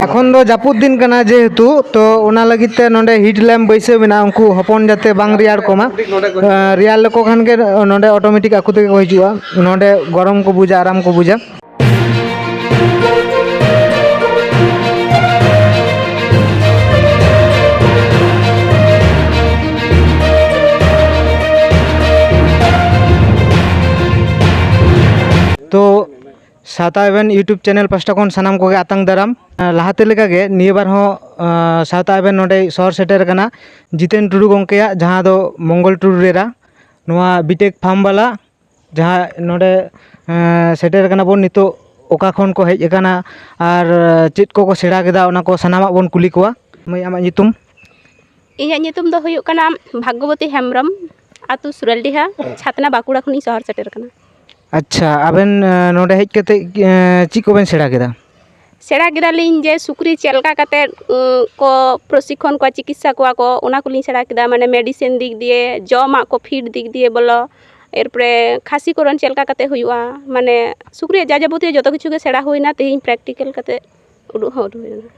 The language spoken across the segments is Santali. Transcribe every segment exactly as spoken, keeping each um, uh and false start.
ᱮᱠᱷᱚᱱ ᱫᱚ ᱡᱟᱹᱯᱩᱫ ᱫᱤᱱ ᱠᱟᱱᱟ ᱡᱮᱦᱮᱛᱩ, ᱛᱚ ᱚᱱᱟ ᱞᱟᱹᱜᱤᱫ ᱛᱮ ᱱᱚᱰᱮ heat lamp ᱵᱟᱹᱭᱥᱟᱹᱣ ᱢᱮᱱᱟᱜᱼᱟ, ᱩᱱᱠᱩ ᱦᱚᱯᱚᱱ ᱡᱟᱛᱮ ᱵᱟᱝ ᱨᱮᱭᱟᱲ ᱠᱚᱢᱟ᱾ ᱟᱸ, ᱨᱮᱭᱟᱲ ᱞᱮᱠᱚ ᱠᱷᱟᱱ ᱜᱮ ᱱᱚᱰᱮ automatic ᱟᱠᱚ ᱛᱮᱜᱮ ᱠᱚ ᱦᱤᱡᱩᱜᱼᱟ, ᱱᱚᱰᱮ ᱜᱚᱨᱚᱢ ᱠᱚ ᱵᱩᱡᱟ, ᱟᱨᱟᱢ ᱠᱚ ᱵᱩᱡᱟ᱾ ᱛᱚ ᱥᱟᱶᱛᱟ ᱮᱵᱷᱮᱱ YouTube channel ᱯᱟᱦᱴᱟ ᱠᱷᱚᱱ ᱥᱟᱱᱟᱢ ᱠᱚᱜᱮ ᱟᱛᱟᱝ ᱫᱟᱨᱟᱢ᱾ ᱟᱨ ᱞᱟᱦᱟᱛᱮ ᱞᱮᱠᱟᱜᱮ ᱱᱤᱭᱟᱹ ᱵᱟᱨ ᱦᱚᱸ, ᱟᱸ, ᱥᱟᱶᱛᱟ ᱮᱵᱷᱮᱱ ᱱᱚᱰᱮ ᱥᱚᱦᱚᱨ ᱥᱮᱴᱮᱨ ᱟᱠᱟᱱᱟ ᱡᱤᱛᱮᱱ ᱴᱩᱰᱩ ᱜᱚᱢᱠᱮᱭᱟᱜ, ᱡᱟᱦᱟᱸ ᱫᱚ ᱢᱚᱝᱜᱚᱞ ᱴᱩᱰᱩ ᱨᱮᱨᱟ, ᱱᱚᱣᱟ B.Tech farm ᱵᱟᱞᱟ, ᱡᱟᱦᱟᱸ ᱱᱚᱰᱮ, ᱟᱸ, ᱥᱮᱴᱮᱨ ᱟᱠᱟᱱᱟ ᱵᱚᱱ ᱱᱤᱛᱚᱜ, ᱚᱠᱟ ᱠᱷᱚᱱ ᱠᱚ ᱦᱮᱡ ᱟᱠᱟᱱᱟ ᱟᱨ ᱪᱮᱫ ᱠᱚᱠᱚ ᱥᱮᱬᱟ ᱠᱮᱫᱟ, ᱚᱱᱟ ᱠᱚ ᱥᱟᱱᱟᱢᱟᱜ ᱵᱚᱱ ᱠᱩᱞᱤ ᱠᱚᱣᱟ᱾ ᱢᱟᱹᱭ, ᱟᱢᱟᱜ ᱧᱩᱛᱩᱢ? ᱤᱧᱟᱹᱜ ᱧᱩᱛᱩᱢ ᱫᱚ ᱦᱩᱭᱩᱜ ᱠᱟᱱᱟ ᱵᱷᱟᱜᱽᱜᱚᱵᱚᱛᱤ ᱦᱮᱢᱵᱨᱚᱢ, ᱟᱹᱛᱩ ᱥᱩᱨᱮᱞᱰᱤᱦᱟ, ᱪᱷᱟᱛᱱᱟ, ᱵᱟᱸᱠᱩᱲᱟ ᱠᱷᱚᱱᱤᱧ ᱥᱚᱦᱚᱨ ᱥᱮᱴᱮᱨ ᱟᱠᱟᱱᱟ᱾ ᱟᱪᱪᱷᱟ, ᱟᱵᱮᱱ, ᱮᱸ, ᱱᱚᱰᱮ ᱦᱮᱡ ᱠᱟᱛᱮ, ᱮᱸ, ᱪᱮᱫ ᱠᱚᱵᱮᱱ ᱥᱮᱬᱟ ᱠᱮᱫᱟ? ᱥᱮᱬᱟ ᱠᱮᱫᱟᱞᱤᱧ ᱡᱮ ᱥᱩᱠᱨᱤ ᱪᱮᱫ ᱞᱮᱠᱟ ᱠᱟᱛᱮᱫ, ᱩᱸ, ᱠᱚ ᱯᱨᱚᱥᱤᱠᱠᱷᱚᱱ ᱠᱚᱣᱟ, ᱪᱤᱠᱤᱛᱥᱟ ᱠᱚᱣᱟ ᱠᱚ, ᱚᱱᱟ ᱠᱚᱞᱤᱧ ᱥᱮᱬᱟ ᱠᱮᱫᱟ᱾ ᱢᱟᱱᱮ medicine ᱫᱤᱠ ᱫᱤᱭᱮ, ᱡᱚᱢᱟᱜ ᱠᱚ feed ᱫᱤᱠ ᱫᱤᱭᱮ ᱵᱚᱞᱚ, ᱮᱨᱯᱚᱨᱮ ᱠᱷᱟᱥᱤ ᱠᱚᱨᱚᱱ ᱪᱮᱫ ᱞᱮᱠᱟ ᱠᱟᱛᱮᱫ ᱦᱩᱭᱩᱜᱼᱟ, ᱢᱟᱱᱮ ᱥᱩᱠᱨᱤᱭᱟᱜ ᱡᱟ ᱡᱟᱵᱚᱛᱤᱭᱚ ᱡᱚᱛᱚ ᱠᱤᱪᱷᱩ ᱜᱮ ᱥᱮᱬᱟ ᱦᱩᱭᱱᱟ᱾ ᱛᱮᱦᱮᱧ practical ᱠᱟᱛᱮᱫ ᱩᱰᱩᱠ ᱦᱚᱸ ᱩᱰᱩᱠ ᱦᱩᱭᱱᱟ᱾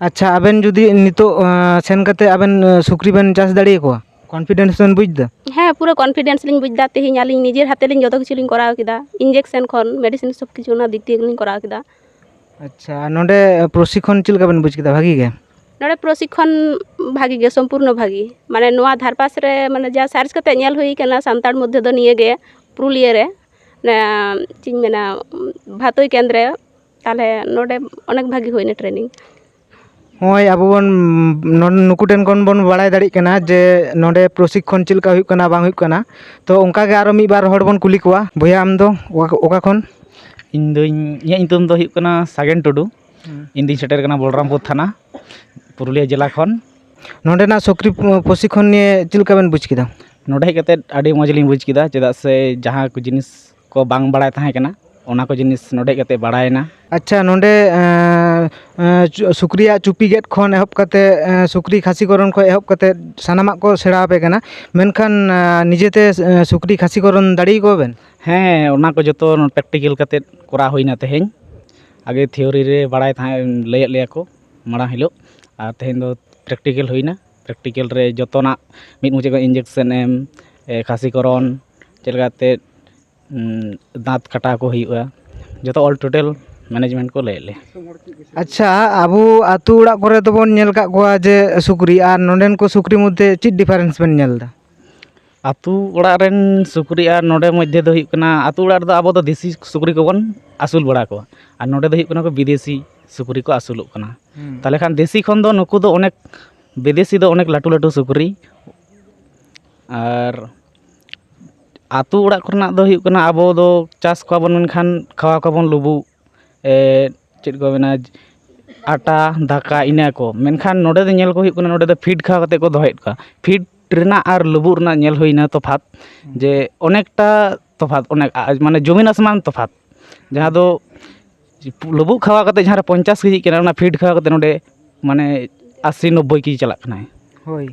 ᱟᱪᱪᱷᱟ, ᱟᱵᱮᱱ ᱡᱩᱫᱤ ᱱᱤᱛᱚᱜ, ᱟᱸ, ᱥᱮᱱ ᱠᱟᱛᱮ ᱟᱵᱮᱱ, ᱟᱸ, ᱥᱩᱠᱨᱤ ᱵᱮᱱ ᱪᱟᱥ ᱫᱟᱲᱮᱭᱟᱠᱚᱣᱟ, confidence ᱵᱮᱱ ᱵᱩᱡᱽ ᱮᱫᱟ? ᱦᱮᱸ, ᱯᱩᱨᱟᱹ confidence ᱞᱤᱧ ᱵᱩᱡᱽ ᱮᱫᱟ᱾ ᱛᱮᱦᱮᱧ ᱟᱹᱞᱤᱧ ᱱᱤᱡᱮᱨ ᱦᱟᱛᱮ ᱞᱤᱧ ᱡᱚᱛᱚ ᱠᱤᱪᱷᱩ ᱞᱤᱧ ᱠᱚᱨᱟᱣ ᱠᱮᱫᱟ, injection ᱠᱷᱚᱱ medicine ᱥᱚᱵ ᱠᱤᱪᱷᱩ ᱚᱱᱟ ᱫᱤᱠ ᱫᱤᱭᱮ ᱜᱮᱞᱤᱧ ᱠᱚᱨᱟᱣ ᱠᱮᱫᱟ᱾ ᱟᱪᱪᱷᱟ, ᱟᱨ ᱱᱚᱰᱮ ᱯᱨᱚᱥᱤᱠᱠᱷᱚᱱ ᱪᱮᱫ ᱞᱮᱠᱟ ᱵᱮᱱ ᱵᱩᱡᱽ ᱠᱮᱫᱟ? ᱵᱷᱟᱹᱜᱤ ᱜᱮ? ᱱᱚᱰᱮ ᱯᱨᱚᱥᱤᱠᱠᱷᱚᱱ ᱵᱷᱟᱹᱜᱤ ᱜᱮ, ᱥᱚᱢᱯᱩᱨᱱᱚ ᱵᱷᱟᱹᱜᱤ᱾ ᱢᱟᱱᱮ ᱱᱚᱣᱟ ᱫᱷᱟᱨᱯᱟᱥ ᱨᱮ ᱢᱟᱱᱮ ᱡᱟ search ᱠᱟᱛᱮ ᱧᱮᱞ ᱦᱩᱭ ᱠᱟᱱᱟ, ᱥᱟᱱᱛᱟᱲ ᱢᱚᱫᱽᱫᱷᱮ ᱫᱚ ᱱᱤᱭᱟᱹ ᱜᱮ ᱯᱩᱨᱩᱞᱤᱭᱟᱹ ᱨᱮ, ᱚᱱᱟ ᱪᱮᱫ ᱤᱧ ᱢᱮᱱᱟ, ᱵᱷᱟᱛᱳᱭ ᱠᱮᱱᱫᱨᱮ, ᱛᱟᱦᱞᱮ ᱱᱚᱰᱮ ᱚᱱᱮᱠ ᱵᱷᱟᱹᱜᱤ ᱦᱩᱭᱱᱟ training᱾ ᱦᱚᱸᱜᱼᱚᱭ ᱟᱵᱚ ᱵᱚᱱ, ᱱᱚ-, ᱱᱩᱠᱩ ᱴᱷᱮᱱ ᱠᱷᱚᱱ ᱵᱚᱱ ᱵᱟᱲᱟᱭ ᱫᱟᱲᱮᱭᱟᱜ ᱠᱟᱱᱟ ᱡᱮ ᱱᱚᱰᱮ ᱯᱨᱚᱥᱤᱠᱠᱷᱚᱱ ᱪᱮᱫ ᱞᱮᱠᱟ ᱦᱩᱭᱩᱜ ᱠᱟᱱᱟ, ᱵᱟᱝ ᱦᱩᱭᱩᱜ ᱠᱟᱱᱟ᱾ ᱛᱚ ᱚᱱᱠᱟ ᱜᱮ ᱟᱨᱚ ᱢᱤᱫ ᱵᱟᱨ ᱦᱚᱲ ᱵᱚᱱ ᱠᱩᱞᱤ ᱠᱚᱣᱟ᱾ ᱵᱚᱭᱦᱟ, ᱟᱢ ᱫᱚ ᱚᱠᱟ, ᱚᱠᱟ ᱠᱷᱚᱱ? ᱤᱧ ᱫᱚᱧ, ᱤᱧᱟᱹᱜ ᱧᱩᱛᱩᱢ ᱫᱚ ᱦᱩᱭᱩᱜ ᱠᱟᱱᱟ ᱥᱟᱜᱮᱱ ᱴᱩᱰᱩ᱾ ᱦᱩᱸ᱾ ᱤᱧ ᱫᱩᱧ ᱥᱮᱴᱮᱨ ᱠᱟᱱᱟ ᱵᱚᱞᱨᱟᱢᱯᱩᱨ ᱛᱷᱟᱱᱟ, ᱯᱩᱨᱩᱞᱤᱭᱟᱹ ᱡᱮᱞᱟ ᱠᱷᱚᱱ᱾ ᱱᱚᱰᱮᱱᱟᱜ ᱥᱩᱠᱨᱤ ᱯᱨᱚᱥᱤᱠᱠᱷᱚᱱ ᱱᱤᱭᱮ ᱪᱮᱫ ᱞᱮᱠᱟ ᱵᱮᱱ ᱵᱩᱡᱽ ᱠᱮᱫᱟ? ᱱᱚᱰᱮ ᱦᱮᱡ ᱠᱟᱛᱮᱫ ᱟᱹᱰᱤ ᱢᱚᱡᱽ ᱞᱤᱧ ᱵᱩᱡᱽ ᱠᱮᱫᱟ, ᱪᱮᱫᱟᱜ ᱥᱮ ᱡᱟᱦᱟᱸ ᱠᱚ ᱡᱤᱱᱤᱥ ᱠᱚ ᱵᱟᱝ ᱵᱟᱲᱟᱭ ᱛᱟᱦᱮᱸ ᱠᱟᱱᱟ, ᱚᱱᱟ ᱠᱚ ᱡᱤᱱᱤᱥ ᱱᱚᱰᱮ ᱦᱮᱡ ᱠᱟᱛᱮ ᱵᱟᱲᱟᱭᱮᱱᱟ᱾ ᱟᱪᱪᱷᱟ, ᱱᱚᱰᱮ ᱮᱸ, ᱮᱸ, ᱪᱩ- ᱥᱩᱠᱨᱤᱭᱟᱜ ᱪᱩᱯᱤ ᱜᱮᱫ ᱠᱷᱚᱱ ᱮᱦᱚᱵ ᱠᱟᱛᱮ, ᱮᱸ, ᱥᱩᱠᱨᱤ ᱠᱷᱟᱹᱥᱤ ᱠᱚᱨᱚᱱ ᱠᱷᱚᱱ ᱮᱦᱚᱵ ᱠᱟᱛᱮ ᱥᱟᱱᱟᱢᱟᱜ ᱠᱚ ᱥᱮᱬᱟ ᱟᱯᱮ ᱠᱟᱱᱟ᱾ ᱢᱮᱱᱠᱷᱟᱱ ᱮᱸ, ᱱᱤᱡᱮᱛᱮ ᱮᱸ, ᱥᱩᱠᱨᱤ ᱠᱷᱟᱹᱥᱤ ᱠᱚᱨᱚᱱ ᱫᱟᱲᱮᱭᱟᱠᱚᱣᱟ ᱵᱮᱱ? ᱦᱮᱸ, ᱚᱱᱟ ᱠᱚ ᱡᱚᱛᱚ ᱯᱨᱮᱠᱴᱤᱠᱮᱞ ᱠᱟᱛᱮ ᱠᱚᱨᱟᱣ ᱦᱩᱭᱱᱟ ᱛᱮᱦᱮᱧ᱾ ᱟᱜᱮ ᱛᱷᱤᱭᱳᱨᱤ ᱨᱮ ᱵᱟᱲᱟᱭ ᱛᱟᱦᱮᱸ ᱞᱟᱹᱭᱟᱫ ᱞᱮᱭᱟ ᱠᱚ ᱢᱟᱲᱟᱝ ᱦᱤᱞᱳᱜ, ᱟᱨ ᱛᱮᱦᱮᱧ ᱫᱚ ᱯᱨᱮᱠᱴᱤᱠᱮᱞ ᱦᱩᱭᱱᱟ᱾ ᱯᱨᱮᱠᱴᱤᱠᱮᱞ ᱨᱮ ᱡᱚᱛᱚᱱᱟᱜ ᱢᱤᱫ ᱢᱩᱪᱟᱹᱫ ᱠᱷᱚᱱ ᱤᱧᱡᱮᱠᱥᱮᱱ ᱮᱢ, ᱮ, ᱠᱷᱟᱹᱥᱤ ᱠᱚᱨᱚᱱ, ᱪᱮᱫ ᱞᱮᱠᱟᱛᱮ ᱩᱸ, ᱫᱟᱸᱛ ᱠᱟᱴᱟᱣ ᱠᱚ ᱦᱩᱭᱩᱜᱼᱟ, ᱡᱚᱛᱚ ᱚᱞ ᱴᱳᱴᱟᱞ ᱢᱮᱱᱮᱡᱽᱢᱮᱱᱴ ᱠᱚ ᱞᱟᱹᱭᱟᱫ ᱞᱮᱭᱟ᱾ ᱟᱪᱪᱷᱟ, ᱟᱵᱚ ᱟᱹᱛᱩ ᱚᱲᱟᱜ ᱠᱚᱨᱮ ᱫᱚᱵᱚᱱ ᱧᱮᱞ ᱟᱠᱟᱫ ᱠᱚᱣᱟ ᱡᱮ ᱥᱩᱠᱨᱤ, ᱟᱨ ᱱᱚᱰᱮᱱ ᱠᱚ ᱥᱩᱠᱨᱤ ᱢᱚᱫᱽᱫᱷᱮ ᱪᱮᱫ ᱰᱤᱯᱷᱟᱨᱮᱱᱥ ᱵᱮᱱ ᱧᱮᱞ ᱮᱫᱟ? ᱟᱹᱛᱩ ᱚᱲᱟᱜ ᱨᱮᱱ ᱥᱩᱠᱨᱤ ᱟᱨ ᱱᱚᱰᱮ ᱢᱚᱫᱽᱫᱷᱮ ᱫᱚ ᱦᱩᱭᱩᱜ ᱠᱟᱱᱟ, ᱟᱹᱛᱩ ᱚᱲᱟᱜ ᱨᱮᱫᱚ ᱟᱵᱚ ᱫᱚ ᱫᱮᱥᱤ ᱥᱩᱠᱨᱤ ᱠᱚᱵᱚᱱ ᱟᱹᱥᱩᱞ ᱵᱟᱲᱟ ᱠᱚᱣᱟ, ᱟᱨ ᱱᱚᱰᱮ ᱫᱚ ᱦᱩᱭᱩᱜ ᱠᱟᱱᱟ ᱠᱚ ᱵᱤᱫᱮᱥᱤ ᱥᱩᱠᱨᱤ ᱠᱚ ᱟᱹᱥᱩᱞᱚᱜ ᱠᱟᱱᱟ᱾ ᱦᱩᱸ᱾ ᱛᱟᱦᱚᱞᱮ ᱠᱷᱟᱱ ᱫᱮᱥᱤ ᱠᱷᱚᱱ ᱫᱚ ᱱᱩᱠᱩ ᱫᱚ ᱚᱱᱮᱠ, ᱵᱤᱫᱮᱥᱤ ᱫᱚ ᱚᱱᱮᱠ ᱞᱟᱹᱴᱩ ᱞᱟᱹᱴᱩ ᱥᱩᱠᱨᱤ, ᱟᱨ ᱟᱹᱛᱩ ᱚᱲᱟᱜ ᱠᱚᱨᱮᱱᱟᱜ ᱫᱚ ᱦᱩᱭᱩᱜ ᱠᱟᱱᱟ, ᱟᱵᱚ ᱫᱚ ᱪᱟᱥ ᱠᱚᱣᱟ ᱵᱚᱱ, ᱢᱮᱱᱠᱷᱟᱱ ᱠᱷᱟᱣᱟ ᱠᱚᱣᱟ ᱵᱚᱱ ᱞᱩᱵᱩᱜ, ᱮ, ᱪᱮᱫ ᱠᱚ ᱢᱮᱱᱟ, ᱟᱴᱟ, ᱫᱟᱠᱟ, ᱤᱱᱟᱹ ᱠᱚ᱾ ᱢᱮᱱᱠᱷᱟᱱ ᱱᱚᱰᱮ ᱫᱚ ᱧᱮᱞ ᱠᱚ ᱦᱩᱭᱩᱜ ᱠᱟᱱᱟ, ᱱᱚᱰᱮ ᱫᱚ ᱯᱷᱤᱰ ᱠᱷᱟᱣᱟ ᱠᱟᱛᱮ ᱠᱚ ᱫᱚᱦᱚᱭᱮᱫ ᱠᱚᱣᱟ᱾ ᱯᱷᱤᱰ ᱨᱮᱱᱟᱜ ᱟᱨ ᱞᱩᱵᱩᱜ ᱨᱮᱱᱟᱜ ᱧᱮᱞ ᱦᱩᱭᱱᱟ ᱛᱚᱯᱷᱟᱛ, ᱦᱩᱸ᱾ ᱡᱮ ᱚᱱᱮᱠᱴᱟ ᱛᱚᱯᱷᱟᱛ, ᱚᱱᱮᱠ, ᱟ-, ᱢᱟᱱᱮ ᱡᱚᱢᱤᱱ ᱟᱥᱢᱟᱱ ᱛᱚᱯᱷᱟᱛ᱾ ᱡᱟᱦᱟᱸ ᱫᱚ ᱞᱩᱵᱩᱜ ᱠᱷᱟᱣᱟ ᱠᱟᱛᱮ ᱡᱟᱦᱟᱸ ᱨᱮ ᱯᱚᱧᱪᱟᱥ ᱠᱮᱡᱤᱜ ᱠᱟᱱᱟ, ᱚᱱᱟ ᱯᱷᱤᱰ ᱠᱷᱟᱣᱟ ᱠᱟᱛᱮ ᱱᱚᱰᱮ ᱢᱟᱱᱮ ᱟᱥᱤ ᱱᱚᱵᱵᱳᱭ ᱠᱮᱡᱤ ᱪᱟᱞᱟᱜ ᱠᱟᱱᱟᱭ᱾ ᱦᱳᱭ,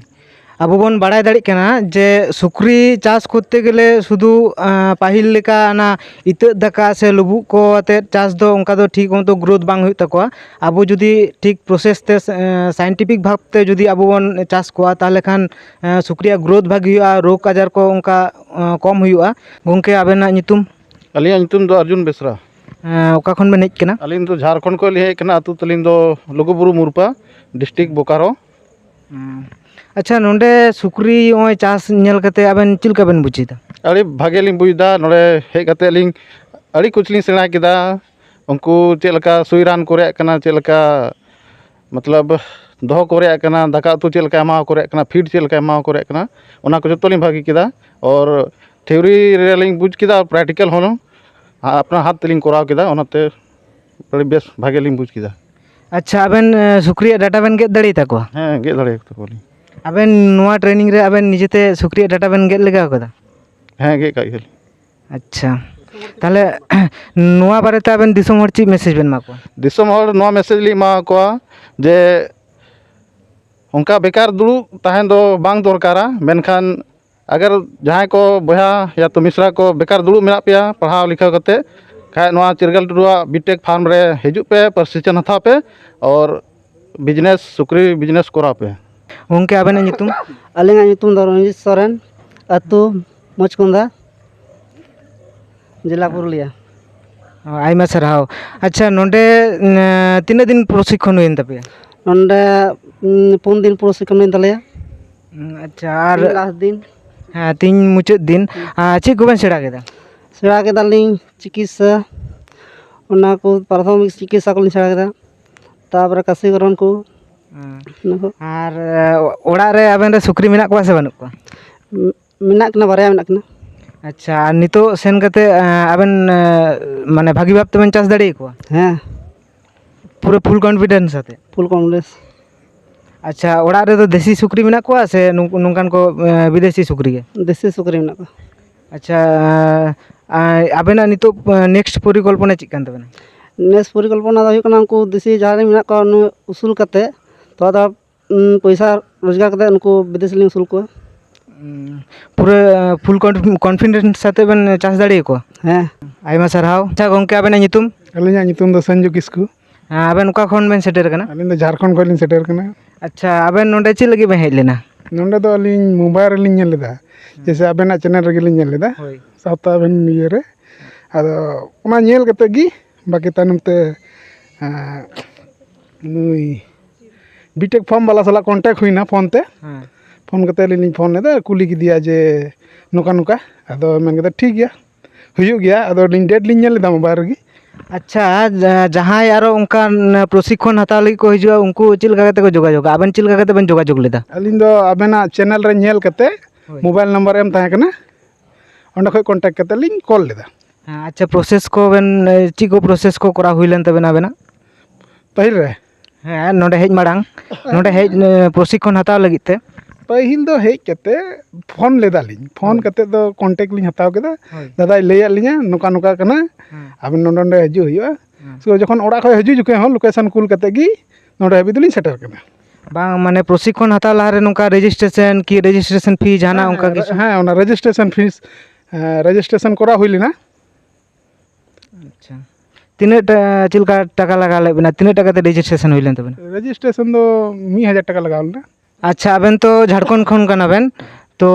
ᱟᱵᱚ ᱵᱚᱱ ᱵᱟᱲᱟᱭ ᱫᱟᱲᱮᱭᱟᱜ ᱠᱟᱱᱟ ᱡᱮ ᱥᱩᱠᱨᱤ ᱪᱟᱥ ᱠᱚᱨᱛᱮ ᱜᱮᱞᱮ ᱥᱩᱫᱷᱩ, ᱟᱸ, ᱯᱟᱹᱦᱤᱞ ᱞᱮᱠᱟ ᱚᱱᱟ ᱤᱛᱟᱹᱜ ᱫᱟᱠᱟ ᱥᱮ ᱞᱩᱵᱩᱜ ᱠᱚ ᱟᱛᱮᱫ ᱪᱟᱥ ᱫᱚ ᱚᱱᱠᱟ ᱫᱚ ᱴᱷᱤᱠ ᱢᱚᱛᱚ ᱜᱨᱳᱛᱷ ᱵᱟᱝ ᱦᱩᱭᱩᱜ ᱛᱟᱠᱚᱣᱟ᱾ ᱟᱵᱚ ᱡᱩᱫᱤ ᱴᱷᱤᱠ ᱯᱨᱚᱥᱮᱥ ᱛᱮ, ᱮᱸ, ᱥᱟᱭᱮᱱᱴᱤᱯᱷᱤᱠ ᱵᱷᱟᱵᱽ ᱛᱮ ᱡᱩᱫᱤ ᱟᱵᱚ ᱵᱚᱱ ᱪᱟᱥ ᱠᱚᱣᱟ, ᱛᱟᱦᱚᱞᱮ ᱠᱷᱟᱱ, ᱮᱸ, ᱥᱩᱠᱨᱤᱭᱟᱜ ᱜᱨᱳᱛᱷ ᱵᱷᱟᱜᱤ ᱦᱩᱭᱩᱜᱼᱟ, ᱨᱳᱜᱽ ᱟᱡᱟᱨ ᱠᱚ ᱚᱱᱠᱟ, ᱮᱸ, ᱠᱚᱢ ᱦᱩᱭᱩᱜᱼᱟ᱾ ᱜᱚᱢᱠᱮ, ᱟᱵᱮᱱᱟᱜ ᱧᱩᱛᱩᱢ? ᱟᱹᱞᱤᱧᱟᱜ ᱧᱩᱛᱩᱢ ᱫᱚ ᱟᱨᱡᱩᱱ ᱵᱮᱥᱨᱟ᱾ ᱮᱸ, ᱚᱠᱟ ᱠᱷᱚᱱ ᱵᱮᱱ ᱦᱮᱡ ᱠᱟᱱᱟ? ᱟᱹᱞᱤᱧ ᱫᱚ ᱡᱷᱟᱲᱠᱷᱚᱸᱰ ᱠᱷᱚᱱ ᱞᱤᱧ ᱦᱮᱡ ᱠᱟᱱᱟ᱾ ᱟᱹᱛᱩ ᱛᱟᱹᱞᱤᱧ ᱫᱚ ᱞᱩᱜᱩᱵᱩᱨᱩ ᱢᱩᱨᱯᱟ, ᱰᱤᱥᱴᱨᱤᱠᱴ ᱵᱳᱠᱟᱨᱳ᱾ ᱦᱩᱸ᱾ ᱟᱪᱪᱷᱟ, ᱱᱚᱰᱮ ᱥᱩᱠᱨᱤ ᱱᱚᱜᱼᱚᱭ ᱪᱟᱥ ᱧᱮᱞ ᱠᱟᱛᱮ ᱟᱵᱮᱱ ᱪᱮᱫ ᱞᱮᱠᱟ ᱵᱮᱱ ᱵᱩᱡᱷᱟᱹᱣ ᱮᱫᱟ? ᱟᱹᱰᱤ ᱵᱷᱟᱜᱮ ᱞᱤᱧ ᱵᱩᱡᱽ ᱮᱫᱟ᱾ ᱱᱚᱰᱮ ᱦᱮᱡ ᱠᱟᱛᱮ ᱞᱤᱧ ᱟᱹᱰᱤ ᱠᱩᱪ ᱞᱤᱧ ᱥᱮᱬᱟ ᱠᱮᱫᱟ᱾ ᱩᱱᱠᱩ ᱪᱮᱫ ᱞᱮᱠᱟ ᱥᱩᱭ ᱨᱟᱱ ᱠᱚ ᱨᱮᱭᱟᱜ ᱠᱟᱱᱟ, ᱪᱮᱫ ᱞᱮᱠᱟ ᱢᱚᱛᱞᱚᱵ ᱫᱚᱦᱚ ᱠᱚ ᱨᱮᱭᱟᱜ ᱠᱟᱱᱟ, ᱫᱟᱠᱟ ᱩᱛᱩ ᱪᱮᱫ ᱞᱮᱠᱟ ᱮᱢᱟᱣ ᱠᱚ ᱨᱮᱭᱟᱜ ᱠᱟᱱᱟ, ᱯᱷᱤᱰ ᱪᱮᱫ ᱞᱮᱠᱟ ᱮᱢᱟᱣ ᱠᱚ ᱨᱮᱭᱟᱜ ᱠᱟᱱᱟ, ᱚᱱᱟ ᱠᱚ ᱡᱚᱛᱚ ᱞᱤᱧ ᱵᱷᱟᱹᱜᱤ ᱠᱮᱫᱟ᱾ ᱟᱨ ᱛᱷᱤᱭᱳᱨᱤ ᱨᱮᱞᱤᱧ ᱵᱩᱡᱽ ᱠᱮᱫᱟ, ᱟᱨ ᱯᱨᱮᱠᱴᱤᱠᱮᱞ ᱦᱚᱸ ᱟᱯᱱᱟᱨ ᱦᱟᱛ ᱛᱮᱞᱤᱧ ᱠᱚᱨᱟᱣ ᱠᱮᱫᱟ, ᱚᱱᱟᱛᱮ ᱟᱹᱰᱤ ᱵᱮᱥ ᱵᱷᱟᱜᱮ ᱞᱤᱧ ᱵᱩᱡᱽ ᱠᱮᱫᱟ᱾ ᱟᱪᱪᱷᱟ, ᱟᱵᱮᱱ, ᱮ, ᱥᱩᱠᱨᱤᱭᱟᱜ ᱰᱟᱴᱟ ᱵᱮᱱ ᱜᱮᱫ ᱫᱟᱲᱮᱭᱟᱛᱟ ᱠᱚᱣᱟ? ᱦᱮᱸ, ᱜᱮᱫ ᱫᱟᱲᱮᱭᱟᱛᱟ ᱠᱚᱣᱟᱞᱤᱧ᱾ ᱟᱵᱮᱱ ᱱᱚᱣᱟ ᱴᱨᱮᱱᱤᱝ ᱨᱮ ᱟᱵᱮᱱ ᱱᱤᱡᱮᱛᱮ ᱥᱩᱠᱨᱤᱭᱟᱜ ᱰᱟᱴᱟ ᱵᱮᱱ ᱜᱮᱫ ᱞᱮᱜᱟᱣ ᱠᱟᱫᱟ? ᱦᱮᱸ, ᱜᱮᱫ ᱠᱟᱜ ᱜᱮᱭᱟᱞᱤᱧ᱾ ᱟᱪᱪᱷᱟ, ᱛᱟᱦᱚᱞᱮ ᱱᱚᱣᱟ ᱵᱟᱨᱮᱛᱮ ᱟᱵᱮᱱ ᱫᱤᱥᱚᱢ ᱦᱚᱲ ᱪᱮᱫ ᱢᱮᱥᱮᱡᱽ ᱵᱮᱱ ᱮᱢᱟ ᱠᱚᱣᱟ? ᱫᱤᱥᱚᱢ ᱦᱚᱲ ᱱᱚᱣᱟ ᱢᱮᱥᱮᱡᱽ ᱞᱤᱧ ᱮᱢᱟ ᱠᱚᱣᱟ ᱡᱮ ᱚᱱᱠᱟ ᱵᱮᱠᱟᱨ ᱫᱩᱲᱩᱵ ᱛᱟᱦᱮᱱ ᱫᱚ ᱵᱟᱝ ᱫᱚᱨᱠᱟᱨᱟ, ᱢᱮᱱᱠᱷᱟᱱ ᱟᱜᱟᱨ ᱡᱟᱦᱟᱸᱭ ᱠᱚ ᱵᱚᱭᱦᱟ ᱭᱟ ᱛᱚ ᱢᱤᱥᱨᱟ ᱠᱚ ᱵᱮᱠᱟᱨ ᱫᱩᱲᱩᱵ ᱢᱮᱱᱟᱜ ᱯᱮᱭᱟ ᱯᱟᱲᱦᱟᱣ ᱞᱮᱠᱷᱟ ᱠᱟᱛᱮ, ᱠᱷᱟᱡ ᱱᱚᱣᱟ ᱪᱤᱨᱜᱟᱹᱞ ᱴᱩᱰᱩᱣᱟᱜ ᱵᱤᱴᱮᱠ ᱯᱷᱟᱨᱢ ᱨᱮ ᱦᱤᱡᱩᱜ ᱯᱮ, ᱯᱨᱚᱥᱤᱠᱠᱷᱚᱱ ᱦᱟᱛᱟᱣ ᱯᱮ, ᱟᱨ ᱵᱤᱡᱽᱱᱮᱥ, ᱥᱩᱠᱨᱤ ᱵᱤᱡᱽᱱᱮᱥ ᱠᱚᱨᱟᱣ ᱯᱮ᱾ ᱜᱚᱢᱠᱮ, ᱟᱵᱮᱱᱟᱜ ᱧᱩᱛᱩᱢ? ᱟᱹᱞᱤᱧᱟᱜ ᱧᱩᱛᱩᱢ ᱫᱚ ᱨᱚᱧᱡᱤᱛ ᱥᱚᱨᱮᱱ, ᱟᱹᱛᱩ ᱢᱚᱪᱠᱚᱸᱫᱟ, ᱡᱮᱞᱟ ᱯᱩᱨᱩᱞᱤᱭᱟᱹ᱾ ᱚ, ᱟᱭᱢᱟ ᱥᱟᱨᱦᱟᱣ᱾ ᱟᱪᱪᱷᱟ, ᱱᱚᱰᱮ, ᱩᱸ, ᱛᱤᱱᱟᱹᱜ ᱫᱤᱱ ᱯᱨᱚᱥᱤᱠᱠᱷᱚᱱ ᱦᱩᱭᱮᱱ ᱛᱟᱯᱮᱭᱟ? ᱱᱚᱰᱮ, ᱩᱸ, ᱯᱩᱱ ᱫᱤᱱ ᱯᱨᱚᱥᱤᱠᱠᱷᱚᱱ ᱦᱩᱭᱮᱱ ᱛᱟᱞᱮᱭᱟ᱾ ᱩᱸ, ᱟᱪᱪᱷᱟ, ᱟᱨ ᱛᱤᱦᱤᱧ ᱞᱟᱥᱴ ᱫᱤᱱ᱾ ᱦᱮᱸ, ᱛᱤᱦᱤᱧ ᱢᱩᱪᱟᱹᱫ ᱫᱤᱱ᱾ ᱦᱩᱸ᱾ ᱟᱨ ᱪᱮᱫ ᱠᱚᱵᱮᱱ ᱥᱮᱬᱟ ᱠᱮᱫᱟ? ᱥᱮᱬᱟ ᱠᱮᱫᱟᱞᱤᱧ ᱪᱤᱠᱤᱛᱥᱟ, ᱚᱱᱟ ᱠᱚ ᱯᱨᱟᱛᱷᱚᱢᱤᱠ ᱪᱤᱠᱤᱛᱥᱟ ᱠᱚᱞᱤᱧ ᱥᱮᱬᱟ ᱠᱮᱫᱟ᱾ ᱛᱟᱯᱚᱨᱮ ᱠᱟᱥᱤ ᱜᱚᱨᱚᱱ ᱠᱚ, ᱦᱮᱸ᱾ ᱚᱱᱟ ᱠᱚ᱾ ᱟᱨ, ᱮ, ᱚᱲᱟᱜ ᱨᱮ ᱟᱵᱮᱱ ᱨᱮ ᱥᱩᱠᱨᱤ ᱢᱮᱱᱟᱜ ᱠᱚᱣᱟ ᱥᱮ ᱵᱟᱹᱱᱩᱜ ᱠᱚᱣᱟ? ᱢᱮᱱᱟᱜ ᱠᱤᱱᱟ, ᱵᱟᱨᱭᱟ ᱢᱮᱱᱟᱜ ᱠᱤᱱᱟ᱾ ᱟᱪᱪᱷᱟ, ᱟᱨ ᱱᱤᱛᱚᱜ ᱥᱮᱱ ᱠᱟᱛᱮ, ᱮᱸ, ᱟᱵᱮᱱ, ᱮᱸ, ᱢᱟᱱᱮ ᱵᱷᱟᱹᱜᱤ ᱵᱷᱟᱵ ᱛᱮᱵᱮᱱ ᱪᱟᱥ ᱫᱟᱲᱮᱭᱟᱠᱚᱣᱟ? ᱦᱮᱸ᱾ ᱯᱩᱨᱟᱹ ᱯᱷᱩᱞ ᱠᱚᱱᱯᱷᱤᱰᱮᱱᱥ ᱟᱛᱮ? ᱯᱷᱩᱞ ᱠᱚᱱᱯᱷᱤᱰᱮᱱᱥ᱾ ᱟᱪᱪᱷᱟ, ᱚᱲᱟᱜ ᱨᱮᱫᱚ ᱫᱮᱥᱤ ᱥᱩᱠᱨᱤ ᱢᱮᱱᱟᱜ ᱠᱚᱣᱟ ᱥᱮ ᱱᱩᱝ-, ᱱᱚᱝᱠᱟᱱ ᱠᱚ, ᱮᱸ, ᱵᱤᱫᱮᱥᱤ ᱥᱩᱠᱨᱤ ᱜᱮ? ᱫᱮᱥᱤ ᱥᱩᱠᱨᱤ ᱢᱮᱱᱟᱜ ᱠᱚᱣᱟ᱾ ᱟᱪᱪᱷᱟ, ᱮᱸ, ᱟᱵᱮᱱᱟᱜ ᱱᱤᱛᱚᱜ, ᱮᱸ, ᱱᱮᱠᱥᱴ ᱯᱚᱨᱤᱠᱚᱞᱯᱚᱱᱟ ᱪᱮᱫ ᱠᱟᱱ ᱛᱟᱵᱮᱱᱟ? ᱱᱮᱠᱥᱴ ᱯᱚᱨᱤᱠᱚᱞᱯᱚᱱᱟ ᱫᱚ ᱦᱩᱭᱩᱜ ᱠᱟᱱᱟ, ᱩᱱᱠᱩ ᱫᱮᱥᱤ ᱡᱟᱦᱟᱸ ᱨᱮ ᱢᱮᱱᱟᱜ ᱠᱚᱣᱟ, ᱩᱱᱟᱹᱜ ᱩᱥᱩᱞ ᱠᱟᱛᱮ ᱛᱷᱚᱲᱟ ᱫᱚ ᱩᱸ, ᱯᱚᱭᱥᱟ ᱨᱳᱡᱽᱜᱟᱨ ᱠᱟᱛᱮ ᱩᱱᱠᱩ ᱵᱤᱫᱮᱥ ᱞᱤᱧ ᱟᱹᱥᱩᱞ ᱠᱚᱣᱟ᱾ ᱩᱸ, ᱯᱩᱨᱟᱹ, ᱟᱸ, ᱯᱷᱩᱞ ᱠᱚᱱ-, ᱠᱚᱱᱯᱷᱤᱰᱮᱱᱥ ᱟᱛᱮ ᱵᱮᱱ ᱪᱟᱥ ᱫᱟᱲᱮᱭᱟᱠᱚᱣᱟ? ᱦᱮᱸ᱾ ᱟᱭᱢᱟ ᱥᱟᱨᱦᱟᱣ᱾ ᱟᱪᱪᱷᱟ ᱜᱚᱝᱠᱮ, ᱟᱵᱮᱱᱟᱜ ᱧᱩᱛᱩᱢ? ᱟᱹᱞᱤᱧᱟᱜ ᱧᱩᱛᱩᱢ ᱫᱚ ᱥᱟᱹᱧᱡᱩ ᱠᱤᱥᱠᱩ᱾ ᱦᱮᱸ, ᱟᱵᱮᱱ ᱚᱠᱟ ᱠᱷᱚᱱ ᱵᱮᱱ ᱥᱮᱴᱮᱨ ᱠᱟᱱᱟ? ᱟᱹᱞᱤᱧ ᱫᱚ ᱡᱷᱟᱲᱠᱷᱚᱸᱰ ᱠᱷᱚᱱ ᱞᱤᱧ ᱥᱮᱴᱮᱨ ᱠᱟᱱᱟ᱾ ᱟᱪᱪᱷᱟ, ᱟᱵᱮᱱ ᱱᱚᱰᱮ ᱪᱮᱫ ᱞᱟᱹᱜᱤᱫ ᱵᱮᱱ ᱦᱮᱡ ᱞᱮᱱᱟ? ᱱᱚᱰᱮ ᱫᱚ ᱟᱹᱞᱤᱧ ᱢᱳᱵᱟᱭᱤᱞ ᱨᱮᱞᱤᱧ ᱧᱮᱞ ᱞᱮᱫᱟ, ᱦᱮᱸ᱾ ᱡᱮᱭᱥᱮ ᱟᱵᱮᱱᱟᱜ ᱪᱮᱱᱮᱞ ᱨᱮᱜᱮ ᱞᱤᱧ ᱧᱮᱞ ᱞᱮᱫᱟ, ᱦᱳᱭ᱾ ᱥᱟᱶᱛᱟ ᱟᱵᱮᱱ ᱤᱭᱟᱹ ᱨᱮ᱾ ᱟᱫᱚ ᱚᱱᱟ ᱧᱮᱞ ᱠᱟᱛᱮ ᱜᱮ ᱵᱟᱹᱠᱤ ᱛᱟᱭᱱᱚᱢ ᱛᱮ, ᱮᱸ, ᱱᱩᱭ ᱵᱤᱴᱮᱠ ᱯᱷᱟᱨᱢ ᱵᱟᱞᱟ ᱥᱟᱞᱟᱜ ᱠᱚᱱᱴᱟᱠᱴ ᱦᱩᱭᱱᱟ ᱯᱷᱳᱱ ᱛᱮ᱾ ᱦᱮᱸ᱾ ᱯᱷᱳᱱ ᱠᱟᱛᱮ ᱟᱹᱞᱤᱧ ᱞᱤᱧ ᱯᱷᱳᱱ ᱞᱮᱫᱟ, ᱠᱩᱞᱤ ᱠᱮᱫᱮᱭᱟ ᱡᱮ ᱱᱚᱝᱠᱟ ᱱᱚᱝᱠᱟ᱾ ᱟᱫᱚ ᱢᱮᱱ ᱠᱮᱫᱟ, "ᱴᱷᱤᱠ ᱜᱮᱭᱟ, ᱦᱩᱭᱩᱜ ᱜᱮᱭᱟ᱾" ᱟᱫᱚ ᱟᱹᱞᱤᱧ ᱰᱮᱴ ᱞᱤᱧ ᱧᱮᱞ ᱞᱮᱫᱟ ᱢᱳᱵᱟᱭᱤᱞ ᱨᱮᱜᱮ᱾ ᱟᱪᱪᱷᱟ, ᱡᱟ-, ᱡᱟᱦᱟᱸᱭ ᱟᱨᱚ ᱚᱱᱠᱟᱱ ᱯᱨᱚᱥᱤᱠᱠᱷᱚᱱ ᱦᱟᱛᱟᱣ ᱞᱟᱹᱜᱤᱫ ᱠᱚ ᱦᱤᱡᱩᱜᱼᱟ, ᱩᱱᱠᱩ ᱪᱮᱫ ᱞᱮᱠᱟ ᱠᱟᱛᱮ ᱠᱚ ᱡᱳᱜᱟᱡᱳᱜᱟ? ᱟᱵᱮᱱ ᱪᱮᱫ ᱞᱮᱠᱟ ᱠᱟᱛᱮ ᱵᱮᱱ ᱡᱳᱜᱟᱡᱳᱜᱽ ᱞᱮᱫᱟ? ᱟᱹᱞᱤᱧ ᱫᱚ ᱟᱵᱮᱱᱟᱜ ᱪᱮᱱᱮᱞ ᱨᱮ ᱧᱮᱞ ᱠᱟᱛᱮ ᱦᱳᱭ᱾ ᱢᱳᱵᱟᱭᱤᱞ ᱱᱟᱢᱵᱟᱨ ᱮᱢ ᱛᱟᱦᱮᱸ ᱠᱟᱱᱟ, ᱚᱸᱰᱮ ᱠᱷᱚᱡ ᱠᱚᱱᱴᱟᱠᱴ ᱠᱟᱛᱮ ᱞᱤᱧ ᱠᱚᱞ ᱞᱮᱫᱟ᱾ ᱦᱮᱸ, ᱟᱪᱪᱷᱟ, ᱯᱨᱚᱥᱮᱥ ᱠᱚ ᱵᱮᱱ, ᱮ, ᱪᱮᱫ ᱠᱚ ᱯᱨᱚᱥᱮᱥ ᱠᱚ ᱠᱚᱨᱟᱣ ᱦᱩᱭ ᱞᱮᱱ ᱛᱟᱵᱮᱱᱟ ᱟᱵᱮᱱᱟᱜ? ᱯᱟᱹᱦᱤᱞ ᱨᱮ? ᱦᱮᱸ, ᱱᱚᱰᱮ ᱦᱮᱡ ᱢᱟᱲᱟᱝ, ᱱᱚᱰᱮ ᱦᱮᱡ, ᱮ, ᱯᱨᱚᱥᱤᱠᱠᱷᱚᱱ ᱦᱟᱛᱟᱣ ᱞᱟᱹᱜᱤᱫ ᱛᱮ᱾ ᱯᱟᱹᱦᱤᱞ ᱫᱚ ᱦᱮᱡ ᱠᱟᱛᱮ ᱯᱷᱳᱱ ᱞᱮᱫᱟᱞᱤᱧ, ᱯᱷᱳᱱ ᱦᱳᱭ᱾ ᱠᱟᱛᱮ ᱫᱚ ᱠᱚᱱᱴᱮᱠᱴ ᱞᱤᱧ ᱦᱟᱛᱟᱣ ᱠᱮᱫᱟ᱾ ᱦᱳᱭ᱾ ᱫᱟᱫᱟᱭ ᱞᱟᱹᱭᱟᱫ ᱞᱤᱧᱟ, "ᱱᱚᱝᱠᱟ ᱱᱚᱝᱠᱟ ᱠᱟᱱᱟ, ᱦᱮᱸ᱾ ᱟᱵᱮᱱ ᱱᱚᱰᱮ ᱱᱚᱰᱮ ᱦᱤᱡᱩᱜ ᱦᱩᱭᱩᱜᱼᱟ᱾" ᱦᱮᱸ᱾ So ᱡᱚᱠᱷᱚᱱ ᱚᱲᱟᱜ ᱠᱷᱚᱱ ᱦᱤᱡᱩᱜ ᱡᱚᱠᱷᱚᱱ ᱦᱚᱸ ᱞᱳᱠᱮᱥᱚᱱ ᱠᱩᱞ ᱠᱟᱛᱮ ᱜᱮ ᱱᱚᱰᱮ ᱦᱟᱹᱵᱤᱡ ᱫᱚᱞᱤᱧ ᱥᱮᱴᱮᱨ ᱠᱟᱱᱟ᱾ ᱵᱟᱝ, ᱢᱟᱱᱮ ᱯᱨᱚᱥᱤᱠᱠᱷᱚᱱ ᱦᱟᱛᱟᱣ ᱞᱟᱦᱟᱨᱮ ᱱᱚᱝᱠᱟ ᱨᱮᱡᱤᱥᱴᱨᱮᱥᱚᱱ ᱠᱤ ᱨᱮᱡᱤᱥᱴᱨᱮᱥᱚᱱ ᱯᱷᱤ ᱡᱟᱦᱟᱱᱟᱜ ᱦᱮᱸ, ᱚᱱᱠᱟ ᱦᱮᱸ, ᱠᱤᱪᱷᱩ? ᱦᱮᱸ, ᱚᱱᱟ ᱨᱮᱡᱤᱥᱴᱨᱮᱥᱚᱱ ᱯᱷᱤᱥ, ᱦᱮᱸ, ᱨᱮᱡᱤᱥᱴᱨᱮᱥᱚᱱ ᱠᱚᱨᱟᱣ ᱦᱩᱭ ᱞᱮᱱᱟ᱾ ᱟᱪᱪᱷᱟ, ᱛᱤᱱᱟᱹᱜ ᱴᱟ-, ᱪᱮᱫ ᱞᱮᱠᱟ ᱴᱟᱠᱟ ᱞᱟᱜᱟᱣ ᱞᱮᱫ ᱵᱮᱱᱟ? ᱛᱤᱱᱟᱹᱜ ᱴᱟᱠᱟ ᱛᱮ ᱨᱮᱡᱤᱥᱴᱨᱮᱥᱚᱱ ᱦᱩᱭ ᱞᱮᱱ ᱛᱟᱵᱮᱱᱟ? ᱨᱮᱡᱤᱥᱴᱨᱮᱥᱚᱱ ᱫᱚ ᱢᱤᱫ ᱦᱟᱡᱟᱨ ᱴᱟᱠᱟ ᱞᱟᱜᱟᱣ ᱞᱮᱱᱟ᱾ ᱟᱪᱪᱷᱟ, ᱟᱵᱮᱱ ᱛᱚ ᱡᱷᱟᱲᱠᱷᱚᱸᱰ ᱠᱷᱚᱱ ᱠᱟᱱᱟ ᱵᱮᱱ, ᱛᱚ,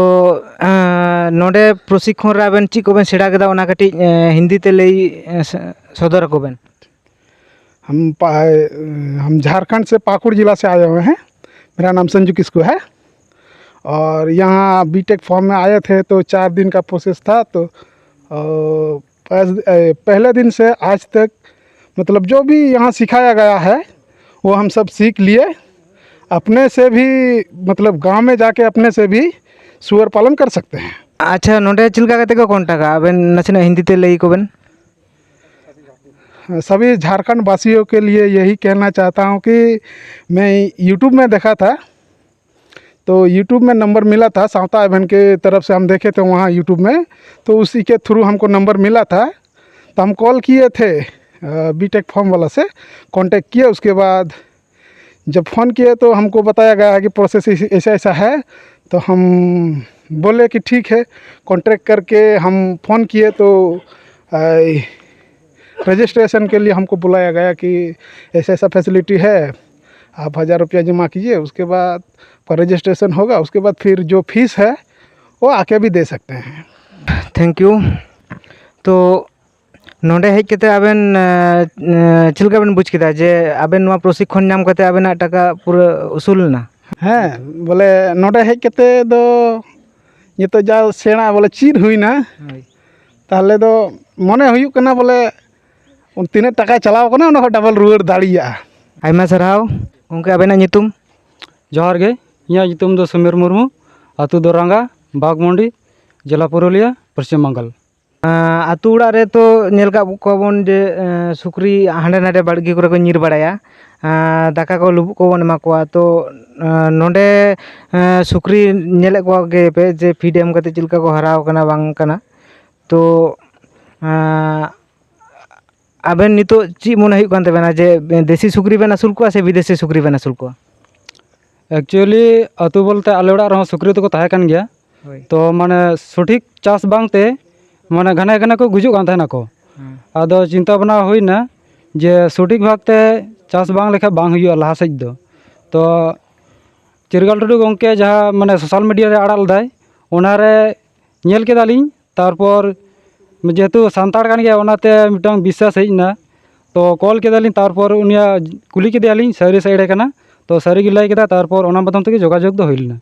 ᱮᱸ, ᱱᱚᱰᱮ ᱯᱨᱚᱥᱤᱠᱠᱷᱚᱱ ᱨᱮ ᱟᱵᱮᱱ ᱪᱮᱫ ᱠᱚᱵᱮᱱ ᱥᱮᱬᱟ ᱠᱮᱫᱟ, ᱚᱱᱟ ᱠᱟᱹᱴᱤᱡ, ᱮᱸ, ᱦᱤᱱᱫᱤ ᱛᱮ ᱞᱟᱹᱭ, ᱮᱸ, ᱥᱚ-, ᱥᱚᱫᱚᱨ ᱟᱠᱚ ᱵᱮᱱ᱾ हम पा-, हम झारखंड से पाकुड़ जिला से आए हुए हैं। मेरा नाम संजू किस्कू है। और यहाँ बीटेक फॉर्म में आए थे तो चार दिन का प्रोसेस था, तो, अ, पहस-, ए, पहले दिन से आज तक मतलब जो भी यहाँ सिखाया गया है वो हम सब सीख लिए। अपने से भी मतलब गांव में जाके अपने से भी सुअर पालन कर सकते हैं। ᱟᱪᱪᱷᱟ, ᱱᱚᱰᱮ ᱪᱮᱫ ᱞᱮᱠᱟ ᱠᱟᱛᱮ ᱠᱚ ᱠᱚᱱᱴᱟᱠᱟ? ᱟᱵᱮᱱ ᱱᱟᱥᱮᱱᱟᱜ ᱦᱤᱱᱫᱤ ᱛᱮ ᱞᱟᱹᱭ ᱟᱠᱚ ᱵᱮᱱ᱾ सभी झारखंड वासियों के लिए यही कहना चाहता हूँ कि मैं यूट्यूब में देखा था, तो यूट्यूब में नंबर मिला था, सावता एवन के तरफ से हम देखे थे वहाँ यूट्यूब में, तो उसी के थ्रू हमको नंबर मिला था। तो हम कॉल किए थे बीटेक फॉर्म वाला से, कांटेक्ट किए। उसके बाद जब फ़ोन किए तो हमको बताया गया है कि प्रोसेस ऐसे- ऐसा ऐसा है। तो हम बोले कि ठीक है। कांटेक्ट करके हम फ़ोन किए तो रजिस्ट्रेशन के लिए हमको बुलाया गया कि ऐसा ऐसा फैसिलिटी है, आप हज़ार रुपया जमा कीजिए, उसके बाद आपका रजिस्ट्रेशन होगा, उसके बाद फिर जो फीस है वो आके भी दे सकते हैं। Thank you. तो ᱱᱚᱰᱮ ᱦᱮᱡ ᱠᱟᱛᱮ ᱟᱵᱮᱱ, ᱮᱸ, ᱮᱸ, ᱪᱮᱫ ᱞᱮᱠᱟ ᱵᱮᱱ ᱵᱩᱡᱽ ᱠᱮᱫᱟ ᱡᱮ ᱟᱵᱮᱱ ᱱᱚᱣᱟ ᱯᱨᱚᱥᱤᱠᱠᱷᱚᱱ ᱧᱟᱢ ᱠᱟᱛᱮ ᱟᱵᱮᱱᱟᱜ ᱴᱟᱠᱟ ᱯᱩᱨᱟᱹ ᱩᱥᱩᱞ ᱮᱱᱟ? ᱦᱮᱸ, ᱵᱚᱞᱮ ᱱᱚᱰᱮ ᱦᱮᱡ ᱠᱟᱛᱮ ᱫᱚ ᱱᱤᱛᱚᱜ ᱡᱟ ᱥᱮᱬᱟ ᱵᱚᱞᱮ ᱪᱮᱫ ᱦᱩᱭᱱᱟ, ᱦᱳᱭ᱾ ᱛᱟᱦᱚᱞᱮ ᱫᱚ ᱢᱚᱱᱮ ᱦᱩᱭᱩᱜ ᱠᱟᱱᱟ ᱵᱚᱞᱮ ᱛᱤᱱᱟᱹᱜ ᱴᱟᱠᱟ ᱪᱟᱞᱟᱣ ᱠᱟᱱᱟ ᱚᱱᱟ ᱠᱷᱚᱱ ᱰᱟᱵᱚᱞ ᱨᱩᱣᱟᱹᱲ ᱫᱟᱲᱮᱭᱟᱜᱼᱟ᱾ ᱟᱭᱢᱟ ᱥᱟᱨᱦᱟᱣ᱾ ᱜᱚᱢᱠᱮ, ᱟᱵᱮᱱᱟᱜ ᱧᱩᱛᱩᱢ? ᱡᱚᱦᱟᱨ ᱜᱮ, ᱤᱧᱟᱹᱜ ᱧᱩᱛᱩᱢ ᱫᱚ ᱥᱚᱢᱤᱨ ᱢᱩᱨᱢᱩ, ᱟᱹᱛᱩ ᱫᱚ ᱨᱟᱸᱜᱟ, ᱵᱟᱜᱽᱢᱩᱱᱰᱤ, ᱡᱮᱞᱟ ᱯᱩᱨᱩᱞᱤᱭᱟᱹ, ᱯᱚᱥᱪᱤᱢ ᱵᱟᱝᱜᱟᱞ᱾ ᱟᱸ, ᱟᱹᱛᱩ ᱚᱲᱟᱜ ᱨᱮ ᱛᱚ ᱧᱮᱞ ᱠᱟᱜ ᱠᱚᱣᱟ ᱵᱚᱱ ᱡᱮ, ᱮᱸ, ᱥᱩᱠᱨᱤ ᱦᱟᱸᱰᱮ ᱱᱟᱰᱮ ᱵᱟᱲᱜᱮ ᱠᱚᱨᱮ ᱠᱚ ᱧᱤᱨ ᱵᱟᱲᱟᱭᱟ᱾ ᱟᱸ, ᱫᱟᱠᱟ ᱠᱚ ᱞᱩᱵᱩᱜ ᱠᱚᱵᱚᱱ ᱮᱢᱟ ᱠᱚᱣᱟ᱾ ᱛᱚ, ᱟᱸ, ᱱᱚᱰᱮ, ᱟᱸ, ᱥᱩᱠᱨᱤ ᱧᱮᱞᱮᱫ ᱠᱚᱣᱟ ᱜᱮ ᱯᱮ ᱡᱮ ᱯᱷᱤᱰ ᱮᱢ ᱠᱟᱛᱮ ᱪᱮᱫ ᱞᱮᱠᱟ ᱠᱚ ᱦᱟᱨᱟᱣ ᱠᱟᱱᱟ ᱵᱟᱝ ᱠᱟᱱᱟ᱾ ᱛᱚ, ᱟᱸ, ᱟᱵᱮᱱ ᱱᱤᱛᱚᱜ ᱪᱮᱫ ᱢᱚᱱᱮ ᱦᱩᱭᱩᱜ ᱠᱟᱱ ᱛᱟᱵᱮᱱᱟ ᱡᱮ ᱫᱮᱥᱤ ᱥᱩᱠᱨᱤ ᱵᱮᱱ ᱟᱹᱥᱩᱞ ᱠᱚᱣᱟ ᱥᱮ ᱵᱤᱫᱮᱥᱤ ᱥᱩᱠᱨᱤ ᱵᱮᱱ ᱟᱹᱥᱩᱞ ᱠᱚᱣᱟ? Actually, ᱟᱹᱛᱩ ᱵᱚᱞᱛᱮ ᱟᱞᱮ ᱚᱲᱟᱜ ᱨᱮᱦᱚᱸ ᱥᱩᱠᱨᱤ ᱫᱚᱠᱚ ᱛᱟᱦᱮᱸ ᱠᱟᱱ ᱜᱮᱭᱟ᱾ ᱦᱳᱭ᱾ ᱛᱚ, ᱢᱟᱱᱮ, ᱥᱚᱴᱷᱤᱠ ᱪᱟᱥ ᱵᱟᱝᱛᱮ, ᱢᱟᱱᱮ, ᱜᱷᱟᱱᱮ ᱜᱷᱟᱱᱮ ᱠᱚ ᱜᱩᱡᱩᱜ ᱠᱟᱱ ᱛᱟᱦᱮᱱᱟᱠᱚ᱾ ᱦᱮᱸ᱾ ᱟᱫᱚ ᱪᱤᱱᱛᱟᱹ ᱵᱷᱟᱵᱽᱱᱟ ᱦᱩᱭᱱᱟ ᱡᱮ ᱥᱚᱴᱷᱤᱠ ᱵᱷᱟᱵᱽᱛᱮ ᱪᱟᱥ ᱵᱟᱝ ᱞᱮᱠᱷᱟᱱ ᱵᱟᱝ ᱦᱩᱭᱩᱜᱼᱟ ᱞᱟᱦᱟ ᱥᱮᱫ ᱫᱚ᱾ ᱛᱚ, ᱪᱤᱨᱜᱟᱞ ᱴᱩᱰᱩ ᱜᱚᱢᱠᱮ ᱡᱟᱦᱟᱸ, ᱢᱟᱱᱮ, social media ᱨᱮ ᱟᱲᱟᱜ ᱞᱮᱫᱟᱭ, ᱚᱱᱟᱨᱮ ᱧᱮᱞ ᱠᱮᱫᱟᱞᱤᱧ᱾ ᱛᱟᱨᱯᱚᱨ ᱡᱮᱦᱮᱛᱩ ᱥᱟᱱᱛᱟᱲ ᱠᱟᱱ ᱜᱮᱭᱟᱭ, ᱚᱱᱟᱛᱮ ᱢᱤᱫᱴᱟᱝ ᱵᱤᱥᱥᱟᱥ ᱦᱮᱡ ᱮᱱᱟ᱾ ᱛᱚ, call ᱠᱮᱫᱟᱞᱤᱧ, ᱛᱟᱨᱯᱚᱨ ᱩᱱᱤᱭᱟᱜ ᱠᱩᱞᱤ ᱠᱮᱫᱮᱭᱟᱞᱤᱧ ᱥᱟᱹᱨᱤ ᱥᱮ ᱮᱲᱮ ᱠᱟᱱᱟ᱾ ᱛᱚ, ᱥᱟᱹᱨᱤ ᱜᱮ ᱞᱟᱹᱭ ᱠᱮᱫᱟ, ᱛᱟᱨᱯᱚᱨ ᱚᱱᱟ ᱢᱟᱫᱽᱫᱷᱚᱢ ᱛᱮᱜᱮ ᱡᱳᱜᱟᱡᱳᱜᱽ ᱫᱚ ᱦᱩᱭ ᱞᱮᱱᱟ᱾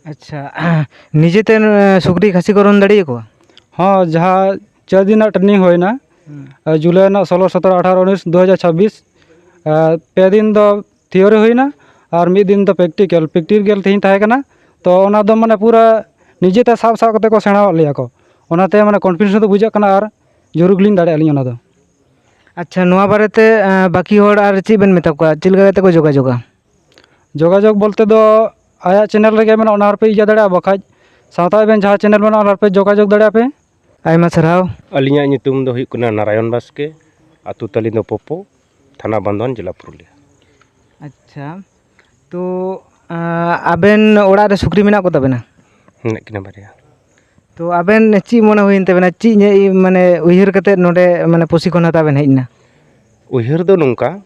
ᱟᱪᱪᱷᱟ, ᱱᱤᱡᱮᱛᱮ, ᱮᱸ, ᱥᱩᱠᱨᱤ ᱠᱷᱟᱹᱥᱤ ᱠᱚ ᱨᱚᱝ ᱫᱟᱲᱮᱭᱟᱠᱚᱣᱟ? ᱦᱚᱸ, ᱡᱟᱦᱟᱸ ᱪᱟᱨ ᱫᱤᱱ ᱨᱮᱱᱟᱜ training ᱦᱩᱭᱱᱟ, ᱦᱩᱸ᱾ ᱟᱨ ᱡᱩᱞᱟᱭ ᱨᱮᱱᱟᱜ ᱥᱳᱞᱳ, ᱥᱚᱛᱨᱚ, ᱟᱴᱷᱟᱨᱚ, ᱩᱱᱤᱥ, ᱫᱩ ᱦᱟᱡᱟᱨ ᱪᱷᱟᱵᱵᱤᱥ, ᱟᱨ ᱯᱮ ᱫᱤᱱ ᱫᱚ theory ᱦᱩᱭᱱᱟ ᱟᱨ ᱢᱤᱫ ᱫᱤᱱ ᱫᱚ practical᱾ Practical ᱛᱮᱦᱮᱧ ᱛᱟᱦᱮᱸ ᱠᱟᱱᱟ, ᱛᱚ ᱚᱱᱟ ᱫᱚ, ᱢᱟᱱᱮ, ᱯᱩᱨᱟᱹ ᱱᱤᱡᱮᱛᱮ ᱥᱟᱵ ᱥᱟᱵ ᱠᱟᱛᱮ ᱠᱚ ᱥᱮᱬᱟᱣᱟᱫ ᱞᱮᱭᱟ ᱠᱚ, ᱚᱱᱟᱛᱮ, ᱢᱟᱱᱮ, confidence ᱫᱚ ᱵᱩᱡᱷᱟᱹᱜ ᱠᱟᱱᱟ ᱟᱨ ᱡᱳᱨ ᱜᱮᱞᱤᱧ ᱫᱟᱲᱮᱭᱟᱜᱼᱟ ᱞᱤᱧ ᱚᱱᱟ ᱫᱚ᱾ ᱟᱪᱪᱷᱟ, ᱱᱚᱣᱟ ᱵᱟᱨᱮᱛᱮ, ᱮᱸ, ᱵᱟᱹᱠᱤ ᱦᱚᱲ ᱟᱨ ᱪᱮᱫ ᱵᱮᱱ ᱢᱮᱛᱟ ᱠᱚᱣᱟ, ᱪᱮᱫ ᱞᱮᱠᱟ ᱠᱟᱛᱮ ᱠᱚ ᱡᱳᱜᱟᱡᱳᱜᱟ? ᱡᱳᱜᱟᱡᱳᱜᱽ ᱵᱚᱞᱛᱮ ᱫᱚ ᱟᱭᱟᱜ channel ᱨᱮᱜᱮ ᱢᱮᱱᱟᱜᱼᱟ, ᱚᱱᱟ ᱨᱮᱯᱮ ᱤᱭᱟᱹ ᱫᱟᱲᱮᱭᱟᱜᱼᱟ, ᱵᱟᱠᱷᱟᱡ ᱥᱟᱶᱛᱟ event ᱡᱟᱦᱟᱸ channel ᱢᱮᱱᱟᱜᱼᱟ, ᱚᱱᱟ ᱨᱮᱯᱮ ᱡᱳᱜᱟᱡᱳᱜᱽ ᱫᱟᱲᱮᱭᱟᱜᱼᱟ ᱯᱮ᱾ ᱟᱭᱢᱟ ᱥᱟᱨᱦᱟᱣ᱾ ᱟᱹᱞᱤᱧᱟᱜ ᱧᱩᱛᱩᱢ ᱫᱚ ᱦᱩᱭᱩᱜ ᱠᱟᱱᱟ ᱱᱟᱨᱟᱭᱚᱱ ᱵᱟᱥᱠᱮ, ᱟᱹᱛᱩ ᱛᱟᱹᱞᱤᱧ ᱫᱚ ᱯᱚᱯᱚ, ᱛᱷᱟᱱᱟ ᱵᱟᱱᱫᱷᱣᱟᱱ, ᱡᱮᱞᱟ ᱯᱩᱨᱩᱞᱤᱭᱟᱹ᱾ ᱟᱪᱪᱷᱟ, ᱛᱚ, ᱟᱸ, ᱟᱵᱮᱱ ᱚᱲᱟᱜ ᱨᱮ ᱥᱩᱠᱨᱤ ᱢᱮᱱᱟᱜ ᱠᱚ ᱛᱟᱵᱮᱱᱟ? ᱢᱮᱱᱟᱜ ᱠᱤᱱᱟ ᱵᱟᱨᱭᱟ᱾ ᱛᱚ, ᱟᱵᱮᱱ ᱪᱮᱫ ᱢᱚᱱᱮ ᱦᱩᱭᱮᱱ ᱛᱟᱵᱮᱱᱟ, ᱪᱮᱫ ᱧᱮ-, ᱢᱟᱱᱮ, ᱩᱭᱦᱟᱹᱨ ᱠᱟᱛᱮᱫ ᱱᱚᱰᱮ, ᱢᱟᱱᱮ, ᱯᱨᱚᱥᱤᱠᱠᱷᱚᱱ ᱦᱟᱛᱟᱣ ᱵᱮᱱ ᱦᱮᱡ ᱮᱱᱟ? ᱩᱭᱦᱟᱹᱨ ᱫᱚ ᱱᱚᱝᱠᱟ,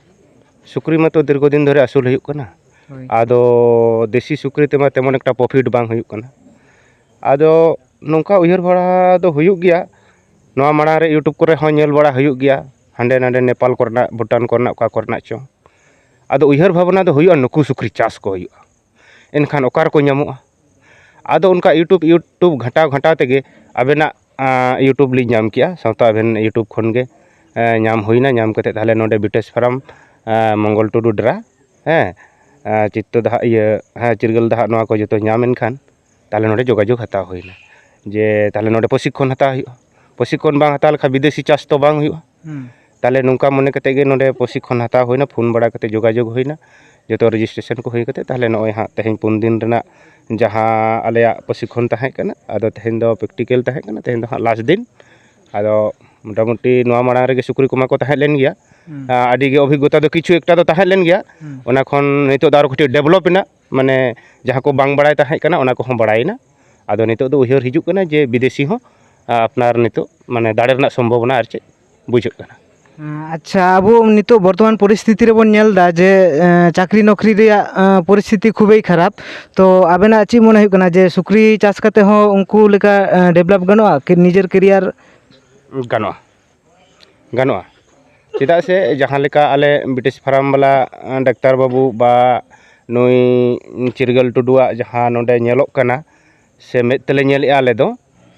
ᱥᱩᱠᱨᱤ ᱢᱟᱛᱚ ᱫᱤᱨᱜᱷᱚ ᱫᱤᱱ ᱫᱷᱚᱨᱮ ᱟᱹᱥᱩᱞ ᱦᱩᱭᱩᱜ ᱠᱟᱱᱟ᱾ ᱦᱳᱭ᱾ ᱟᱫᱚ ᱫᱮᱥᱤ ᱥᱩᱠᱨᱤ ᱛᱮᱢᱟ ᱛᱮᱢᱚᱱ ᱮᱠᱴᱟ profit ᱵᱟᱝ ᱦᱩᱭᱩᱜ ᱠᱟᱱᱟ᱾ ᱟᱫᱚ ᱱᱚᱝᱠᱟ ᱩᱭᱦᱟᱹᱨ ᱵᱷᱟᱵᱽᱱᱟ ᱫᱚ ᱦᱩᱭᱩᱜ ᱜᱮᱭᱟ᱾ ᱱᱚᱣᱟ ᱢᱟᱲᱟᱝ ᱨᱮ YouTube ᱠᱚᱨᱮ ᱦᱚᱸ ᱧᱮᱞ ᱵᱟᱲᱟ ᱦᱩᱭᱩᱜ ᱜᱮᱭᱟ, ᱦᱟᱸᱰᱮ ᱱᱟᱰᱮ ᱱᱮᱯᱟᱞ ᱠᱚᱨᱮᱱᱟᱜ, ᱵᱷᱩᱴᱟᱱ ᱠᱚᱨᱮᱱᱟᱜ, ᱚᱠᱟ ᱠᱚᱨᱮᱱᱟᱜ ᱪᱚᱝ᱾ ᱟᱫᱚ ᱩᱭᱦᱟᱹᱨ ᱵᱷᱟᱵᱽᱱᱟ ᱫᱚ ᱦᱩᱭᱩᱜᱼᱟ, ᱱᱩᱠᱩ ᱥᱩᱠᱨᱤ ᱪᱟᱥ ᱠᱚ ᱦᱩᱭᱩᱜᱼᱟ᱾ ᱮᱱᱠᱷᱟᱱ ᱚᱠᱟ ᱨᱮᱠᱚ ᱧᱟᱢᱚᱜᱼᱟ? ᱟᱫᱚ ᱚᱱᱠᱟ YouTube, YouTube ᱜᱷᱟᱴᱟᱣ ᱜᱷᱟᱴᱟᱣ ᱛᱮᱜᱮ ᱟᱵᱮᱱᱟᱜ, ᱟᱸ, YouTube ᱞᱤᱧ ᱧᱟᱢ ᱠᱮᱜᱼᱟ, ᱥᱟᱶᱛᱟ ᱟᱵᱮᱱ YouTube ᱠᱷᱚᱱ ᱜᱮ, ᱮᱸ, ᱧᱟᱢ ᱦᱩᱭᱱᱟ᱾ ᱧᱟᱢ ᱠᱟᱛᱮᱫ ᱛᱟᱦᱚᱞᱮ ᱱᱚᱰᱮ ᱵᱤᱴᱮᱥ ᱯᱷᱟᱨᱟᱢ, ᱮᱸ, ᱢᱚᱝᱜᱚᱞ ᱴᱩᱰᱩ ᱰᱮᱨᱟ, ᱦᱮᱸ, ᱮᱸ, ᱪᱤᱛᱛᱚ ᱫᱟᱦᱟᱜ, ᱤᱭᱟᱹ, ᱦᱮᱸ, ᱪᱤᱨᱜᱟᱹᱞ ᱫᱟᱦᱟᱜ, ᱱᱚᱣᱟ ᱠᱚ ᱡᱚᱛᱚ ᱧᱟᱢ ᱮᱱ ᱠᱷᱟᱱ ᱛᱟᱦᱚᱞᱮ ᱱᱚᱰᱮ ᱡᱳᱜᱟᱡᱳᱜᱽ ᱦᱟᱛᱟᱣ ᱦᱩᱭᱱᱟ᱾ ᱡᱮ ᱛᱟᱦᱚᱞᱮ ᱱᱚᱰᱮ ᱯᱨᱚᱥᱤᱠᱠᱷᱚᱱ ᱦᱟᱛᱟᱣ ᱦᱩᱭᱩᱜᱼᱟ᱾ ᱯᱨᱚᱥᱤᱠᱠᱷᱚᱱ ᱵᱟᱝ ᱦᱟᱛᱟᱣ ᱞᱮᱠᱷᱟᱱ ᱵᱤᱫᱮᱥᱤ ᱪᱟᱥ ᱛᱚ ᱵᱟᱝ ᱦᱩᱭᱩᱜᱼᱟ᱾ ᱦᱩᱸ᱾ ᱛᱟᱦᱚᱞᱮ ᱱᱚᱝᱠᱟ ᱢᱚᱱᱮ ᱠᱟᱛᱮ ᱜᱮ ᱱᱚᱰᱮ ᱯᱨᱚᱥᱤᱠᱠᱷᱚᱱ ᱦᱟᱛᱟᱣ ᱦᱩᱭᱱᱟ, ᱯᱷᱳᱱ ᱵᱟᱲᱟ ᱠᱟᱛᱮ ᱡᱳᱜᱟᱡᱳᱜᱽ ᱦᱩᱭᱱᱟ, ᱡᱚᱛᱚ ᱨᱮᱡᱤᱥᱴᱨᱮᱥᱚᱱ ᱠᱚ ᱦᱩᱭ ᱠᱟᱛᱮ ᱛᱟᱦᱚᱞᱮ ᱱᱚᱜᱼᱚᱭ ᱦᱟᱸᱜ ᱛᱮᱦᱮᱧ ᱯᱩᱱ ᱫᱤᱱ ᱨᱮᱱᱟᱜ ᱡᱟᱦᱟᱸ ᱟᱞᱮᱭᱟᱜ ᱯᱨᱚᱥᱤᱠᱠᱷᱚᱱ ᱛᱟᱦᱮᱸ ᱠᱟᱱᱟ, ᱟᱫᱚ ᱛᱮᱦᱮᱧ ᱫᱚ ᱯᱨᱮᱠᱴᱤᱠᱮᱞ ᱛᱟᱦᱮᱸ ᱠᱟᱱᱟ, ᱛᱮᱦᱮᱧ ᱫᱚ ᱦᱟᱸᱜ ᱞᱟᱥᱴ ᱫᱤᱱ᱾ ᱟᱫᱚ ᱢᱚᱴᱟᱢᱩᱴᱤ ᱱᱚᱣᱟ ᱢᱟᱲᱟᱝ ᱨᱮᱜᱮ ᱥᱩᱠᱨᱤ ᱠᱚᱢᱟ ᱠᱚ ᱛᱟᱦᱮᱸ ᱞᱮᱱ ᱜᱮᱭᱟ᱾ ᱦᱩᱸ᱾ ᱟᱹᱰᱤ ᱜᱮ ᱚᱵᱷᱤᱜᱽᱜᱚᱛᱟ ᱫᱚ ᱠᱤᱪᱷᱩ ᱮᱠᱴᱟ ᱫᱚ ᱛᱟᱦᱮᱸ ᱞᱮᱱ ᱜᱮᱭᱟ᱾ ᱦᱩᱸ᱾ ᱚᱱᱟ ᱠᱷᱚᱱ ᱱᱤᱛᱚᱜ ᱫᱚ ᱟᱨᱚ ᱠᱟᱹᱴᱤᱡ ᱰᱮᱵᱷᱞᱚᱯ ᱮᱱᱟ, ᱢᱟᱱᱮ ᱡᱟᱦᱟᱸ ᱠᱚ ᱵᱟᱝ ᱵᱟᱲᱟᱭ ᱛᱟᱦᱮᱸ ᱠᱟᱱᱟ ᱚᱱᱟ ᱠᱚᱦᱚᱸ ᱵᱟᱲᱟᱭᱮᱱᱟ᱾ ᱟᱫᱚ ᱱᱤᱛᱚᱜ ᱫᱚ ᱩᱭᱦᱟᱹᱨ ᱦᱤᱡᱩᱜ ᱠᱟᱱᱟ ᱡᱮ ᱵᱤᱫᱮᱥᱤ ᱦᱚᱸ ᱟᱯᱱᱟᱨ ᱱᱤᱛᱚᱜ ᱢᱟᱱᱮ ᱫᱟᱲᱮ ᱨᱮᱱᱟᱜ ᱥᱚᱢᱵᱷᱚᱵᱚᱱᱟ ᱟᱨ ᱪᱮᱫ ᱵᱩᱡᱷᱟᱹᱜ ᱠᱟᱱᱟ᱾ ᱟᱪᱪᱷᱟ, ᱟᱵᱚ ᱱᱤᱛᱚᱜ ᱵᱚᱨᱛᱚᱢᱟᱱ ᱯᱚᱨᱤᱥᱛᱷᱤᱛᱤ ᱨᱮᱵᱚᱱ ᱧᱮᱞ ᱮᱫᱟ ᱡᱮ, ᱮᱸ, ᱪᱟᱹᱠᱨᱤ ᱱᱚᱠᱨᱤ ᱨᱮᱭᱟᱜ, ᱮᱸ, ᱯᱚᱨᱤᱥᱛᱷᱤᱛᱤ ᱠᱷᱩᱵᱮᱭ ᱠᱷᱟᱨᱟᱯ᱾ ᱛᱚ ᱟᱵᱮᱱᱟᱜ ᱪᱮᱫ ᱢᱚᱱᱮ ᱦᱩᱭᱩᱜ ᱠᱟᱱᱟ ᱡᱮ ᱥᱩᱠᱨᱤ ᱪᱟᱥ ᱠᱟᱛᱮ ᱦᱚᱸ ᱩᱱᱠᱩ ᱞᱮᱠᱟ, ᱮᱸ, ᱰᱮᱵᱷᱞᱚᱯ ᱜᱟᱱᱚᱜᱼᱟ ᱠᱤ ᱱᱤᱡᱮᱨ ᱠᱮᱨᱤᱭᱟᱨ? ᱜᱟᱱᱚᱜᱼᱟ, ᱜᱟᱱᱚᱜᱼᱟ᱾ ᱪᱮᱫᱟᱜ ᱥᱮ ᱡᱟᱦᱟᱸ ᱞᱮᱠᱟ ᱟᱞᱮ ᱵᱤᱴᱮᱥ ᱯᱷᱟᱨᱟᱢ ᱵᱟᱞᱟ, ᱮᱸ, ᱰᱟᱠᱛᱟᱨ ᱵᱟᱹᱵᱩ ᱵᱟ ᱱᱩᱭ ᱪᱤᱨᱜᱟᱹᱞ ᱴᱩᱰᱩᱣᱟᱜ ᱡᱟᱦᱟᱸ ᱱᱚᱰᱮ ᱧᱮᱞᱚᱜ ᱠᱟᱱᱟ ᱥᱮ ᱢᱮᱫ ᱛᱮᱞᱮ ᱧᱮᱞᱮᱜᱼᱟ ᱟᱞᱮ ᱫᱚ,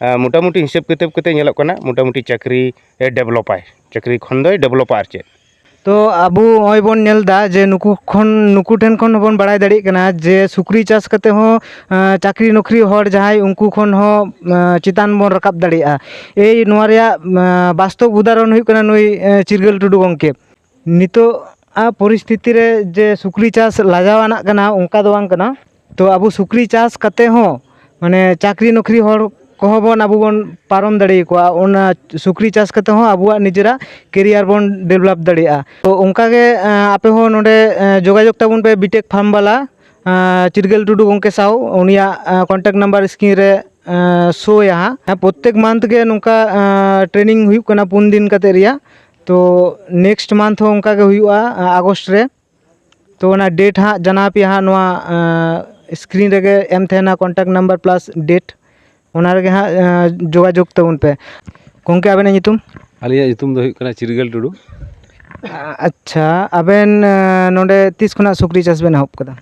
ᱮᱸ, ᱢᱚᱴᱟᱢᱩᱴᱤ ᱦᱤᱥᱟᱹᱵ ᱠᱤᱛᱟᱹᱵ ᱠᱟᱛᱮ ᱧᱮᱞᱚᱜ ᱠᱟᱱᱟ ᱢᱚᱴᱟᱢᱩᱴᱤ ᱪᱟᱹᱠᱨᱤ ᱮ ᱰᱮᱵᱷᱞᱚᱯᱟᱭ, ᱪᱟᱹᱠᱨᱤ ᱠᱷᱚᱱ ᱫᱚᱭ ᱰᱮᱵᱷᱞᱚᱯᱟ ᱟᱨ ᱪᱮᱫ᱾ ᱛᱚ ᱟᱵᱚ ᱱᱚᱜᱼᱚᱭ ᱵᱚᱱ ᱧᱮᱞ ᱮᱫᱟ ᱡᱮ ᱱᱩᱠᱩ ᱠᱷᱚᱱ, ᱱᱩᱠᱩ ᱴᱷᱮᱱ ᱠᱷᱚᱱ ᱦᱚᱸᱵᱚᱱ ᱵᱟᱲᱟᱭ ᱫᱟᱲᱮᱭᱟᱜ ᱠᱟᱱᱟ ᱡᱮ ᱥᱩᱠᱨᱤ ᱪᱟᱥ ᱠᱟᱛᱮ ᱦᱚᱸ, ᱟᱸ, ᱪᱟᱹᱠᱨᱤ ᱱᱚᱠᱨᱤ ᱦᱚᱲ ᱡᱟᱦᱟᱸᱭ, ᱩᱱᱠᱩ ᱠᱷᱚᱱ ᱦᱚᱸ, ᱟᱸ, ᱪᱮᱛᱟᱱ ᱵᱚᱱ ᱨᱟᱠᱟᱵ ᱫᱟᱲᱮᱭᱟᱜᱼᱟ᱾ ᱮᱭ ᱱᱚᱣᱟ ᱨᱮᱭᱟᱜ, ᱟᱸ, ᱵᱟᱥᱛᱚᱵ ᱩᱫᱟᱦᱚᱨᱚᱱ ᱦᱩᱭᱩᱜ ᱠᱟᱱᱟ ᱱᱩᱭ, ᱟᱸ, ᱪᱤᱨᱜᱟᱹᱞ ᱴᱩᱰᱩ ᱜᱚᱢᱠᱮ᱾ ᱱᱤᱛᱚᱜ ᱟᱜ ᱯᱚᱨᱤᱥᱛᱷᱤᱛᱤ ᱨᱮ ᱡᱮ ᱥᱩᱠᱨᱤ ᱪᱟᱥ ᱞᱟᱡᱟᱣ ᱟᱱᱟᱜ ᱠᱟᱱᱟ, ᱚᱱᱠᱟ ᱫᱚ ᱵᱟᱝ ᱠᱟᱱᱟ᱾ ᱛᱚ ᱟᱵᱚ ᱥᱩᱠᱨᱤ ᱪᱟᱥ ᱠᱟᱛᱮ ᱦᱚᱸ, ᱢᱟᱱᱮ, ᱪᱟᱹᱠᱨᱤ ᱱᱚᱠᱨᱤ ᱦᱚᱲ ᱠᱚᱦᱚᱸ ᱵᱚᱱ, ᱟᱵᱚ ᱵᱚᱱ ᱯᱟᱨᱚᱢ ᱫᱟᱲᱮ ᱟᱠᱚᱣᱟ᱾ ᱚᱱᱟ ᱥᱩᱠᱨᱤ ᱪᱟᱥ ᱠᱟᱛᱮ ᱦᱚᱸ ᱟᱵᱚᱣᱟᱜ ᱱᱤᱡᱮᱨᱟᱜ ᱠᱮᱨᱤᱭᱟᱨ ᱵᱚᱱ ᱰᱮᱵᱷᱞᱚᱯ ᱫᱟᱲᱮᱭᱟᱜᱼᱟ᱾ ᱛᱚ ᱚᱱᱠᱟ ᱜᱮ, ᱮᱸ, ᱟᱯᱮ ᱦᱚᱸ ᱱᱚᱰᱮ, ᱮᱸ, ᱡᱳᱜᱟᱡᱳᱜᱽ ᱛᱟᱵᱚᱱ ᱯᱮ ᱵᱤᱴᱮᱠ ᱯᱷᱟᱨᱢ ᱵᱟᱞᱟ, ᱮᱸ, ᱪᱤᱨᱜᱟᱹᱞ ᱴᱩᱰᱩ ᱜᱚᱢᱠᱮ ᱥᱟᱶ᱾ ᱩᱱᱤᱭᱟᱜ, ᱮᱸ, ᱠᱚᱱᱴᱟᱠᱴ ᱱᱟᱢᱵᱟᱨ ᱥᱠᱨᱤᱱ ᱨᱮ, ᱮᱸ, ᱥᱳᱭᱟ ᱦᱟᱸᱜ᱾ ᱦᱮᱸ, ᱯᱨᱚᱛᱛᱮᱠ ᱢᱟᱱᱛᱷ ᱜᱮ ᱱᱚᱝᱠᱟ, ᱮᱸ, ᱴᱨᱮᱱᱤᱝ ᱦᱩᱭᱩᱜ ᱠᱟᱱᱟ ᱯᱩᱱ ᱫᱤᱱ ᱠᱟᱛᱮ ᱨᱮᱭᱟᱜ᱾ ᱛᱚ ᱱᱮᱠᱥᱴ ᱢᱟᱱᱛᱷ ᱦᱚᱸ ᱚᱱᱠᱟ ᱜᱮ ᱦᱩᱭᱩᱜᱼᱟ, ᱟᱸ, ᱟᱜᱚᱥᱴ ᱨᱮ᱾ ᱛᱚ ᱚᱱᱟ ᱰᱮᱴ ᱦᱟᱸᱜ ᱡᱟᱱᱟᱣ ᱯᱮᱭᱟ ᱦᱟᱸᱜ ᱱᱚᱣᱟ, ᱟᱸ, ᱥᱠᱨᱤᱱ ᱨᱮᱜᱮ ᱮᱢ ᱛᱟᱦᱮᱱᱟ, ᱠᱚᱱᱴᱟᱠᱴ ᱱᱟᱢᱵᱟᱨ ᱯᱞᱟᱥ ᱰᱮᱴ᱾ ᱚᱱᱟ ᱨᱮᱜᱮ ᱦᱟᱸᱜ, ᱟᱸ, ᱡᱳᱜᱟᱡᱳᱜᱽ ᱛᱟᱵᱚᱱ ᱯᱮ᱾ ᱜᱚᱢᱠᱮ, ᱟᱵᱮᱱᱟᱜ ᱧᱩᱛᱩᱢ? ᱟᱹᱞᱤᱧᱟᱜ ᱧᱩᱛᱩᱢ ᱫᱚ ᱦᱩᱭᱩᱜ ᱠᱟᱱᱟ ᱪᱤᱨᱜᱟᱹᱞ ᱴᱩᱰᱩ᱾ ᱟ-, ᱟᱪᱪᱷᱟ, ᱟᱵᱮᱱ, ᱟᱸ, ᱱᱚᱰᱮ ᱛᱤᱥ ᱠᱷᱚᱱᱟᱜ ᱥᱩᱠᱨᱤ ᱪᱟᱥ ᱵᱮᱱ ᱮᱦᱚᱵ ᱠᱟᱫᱟ?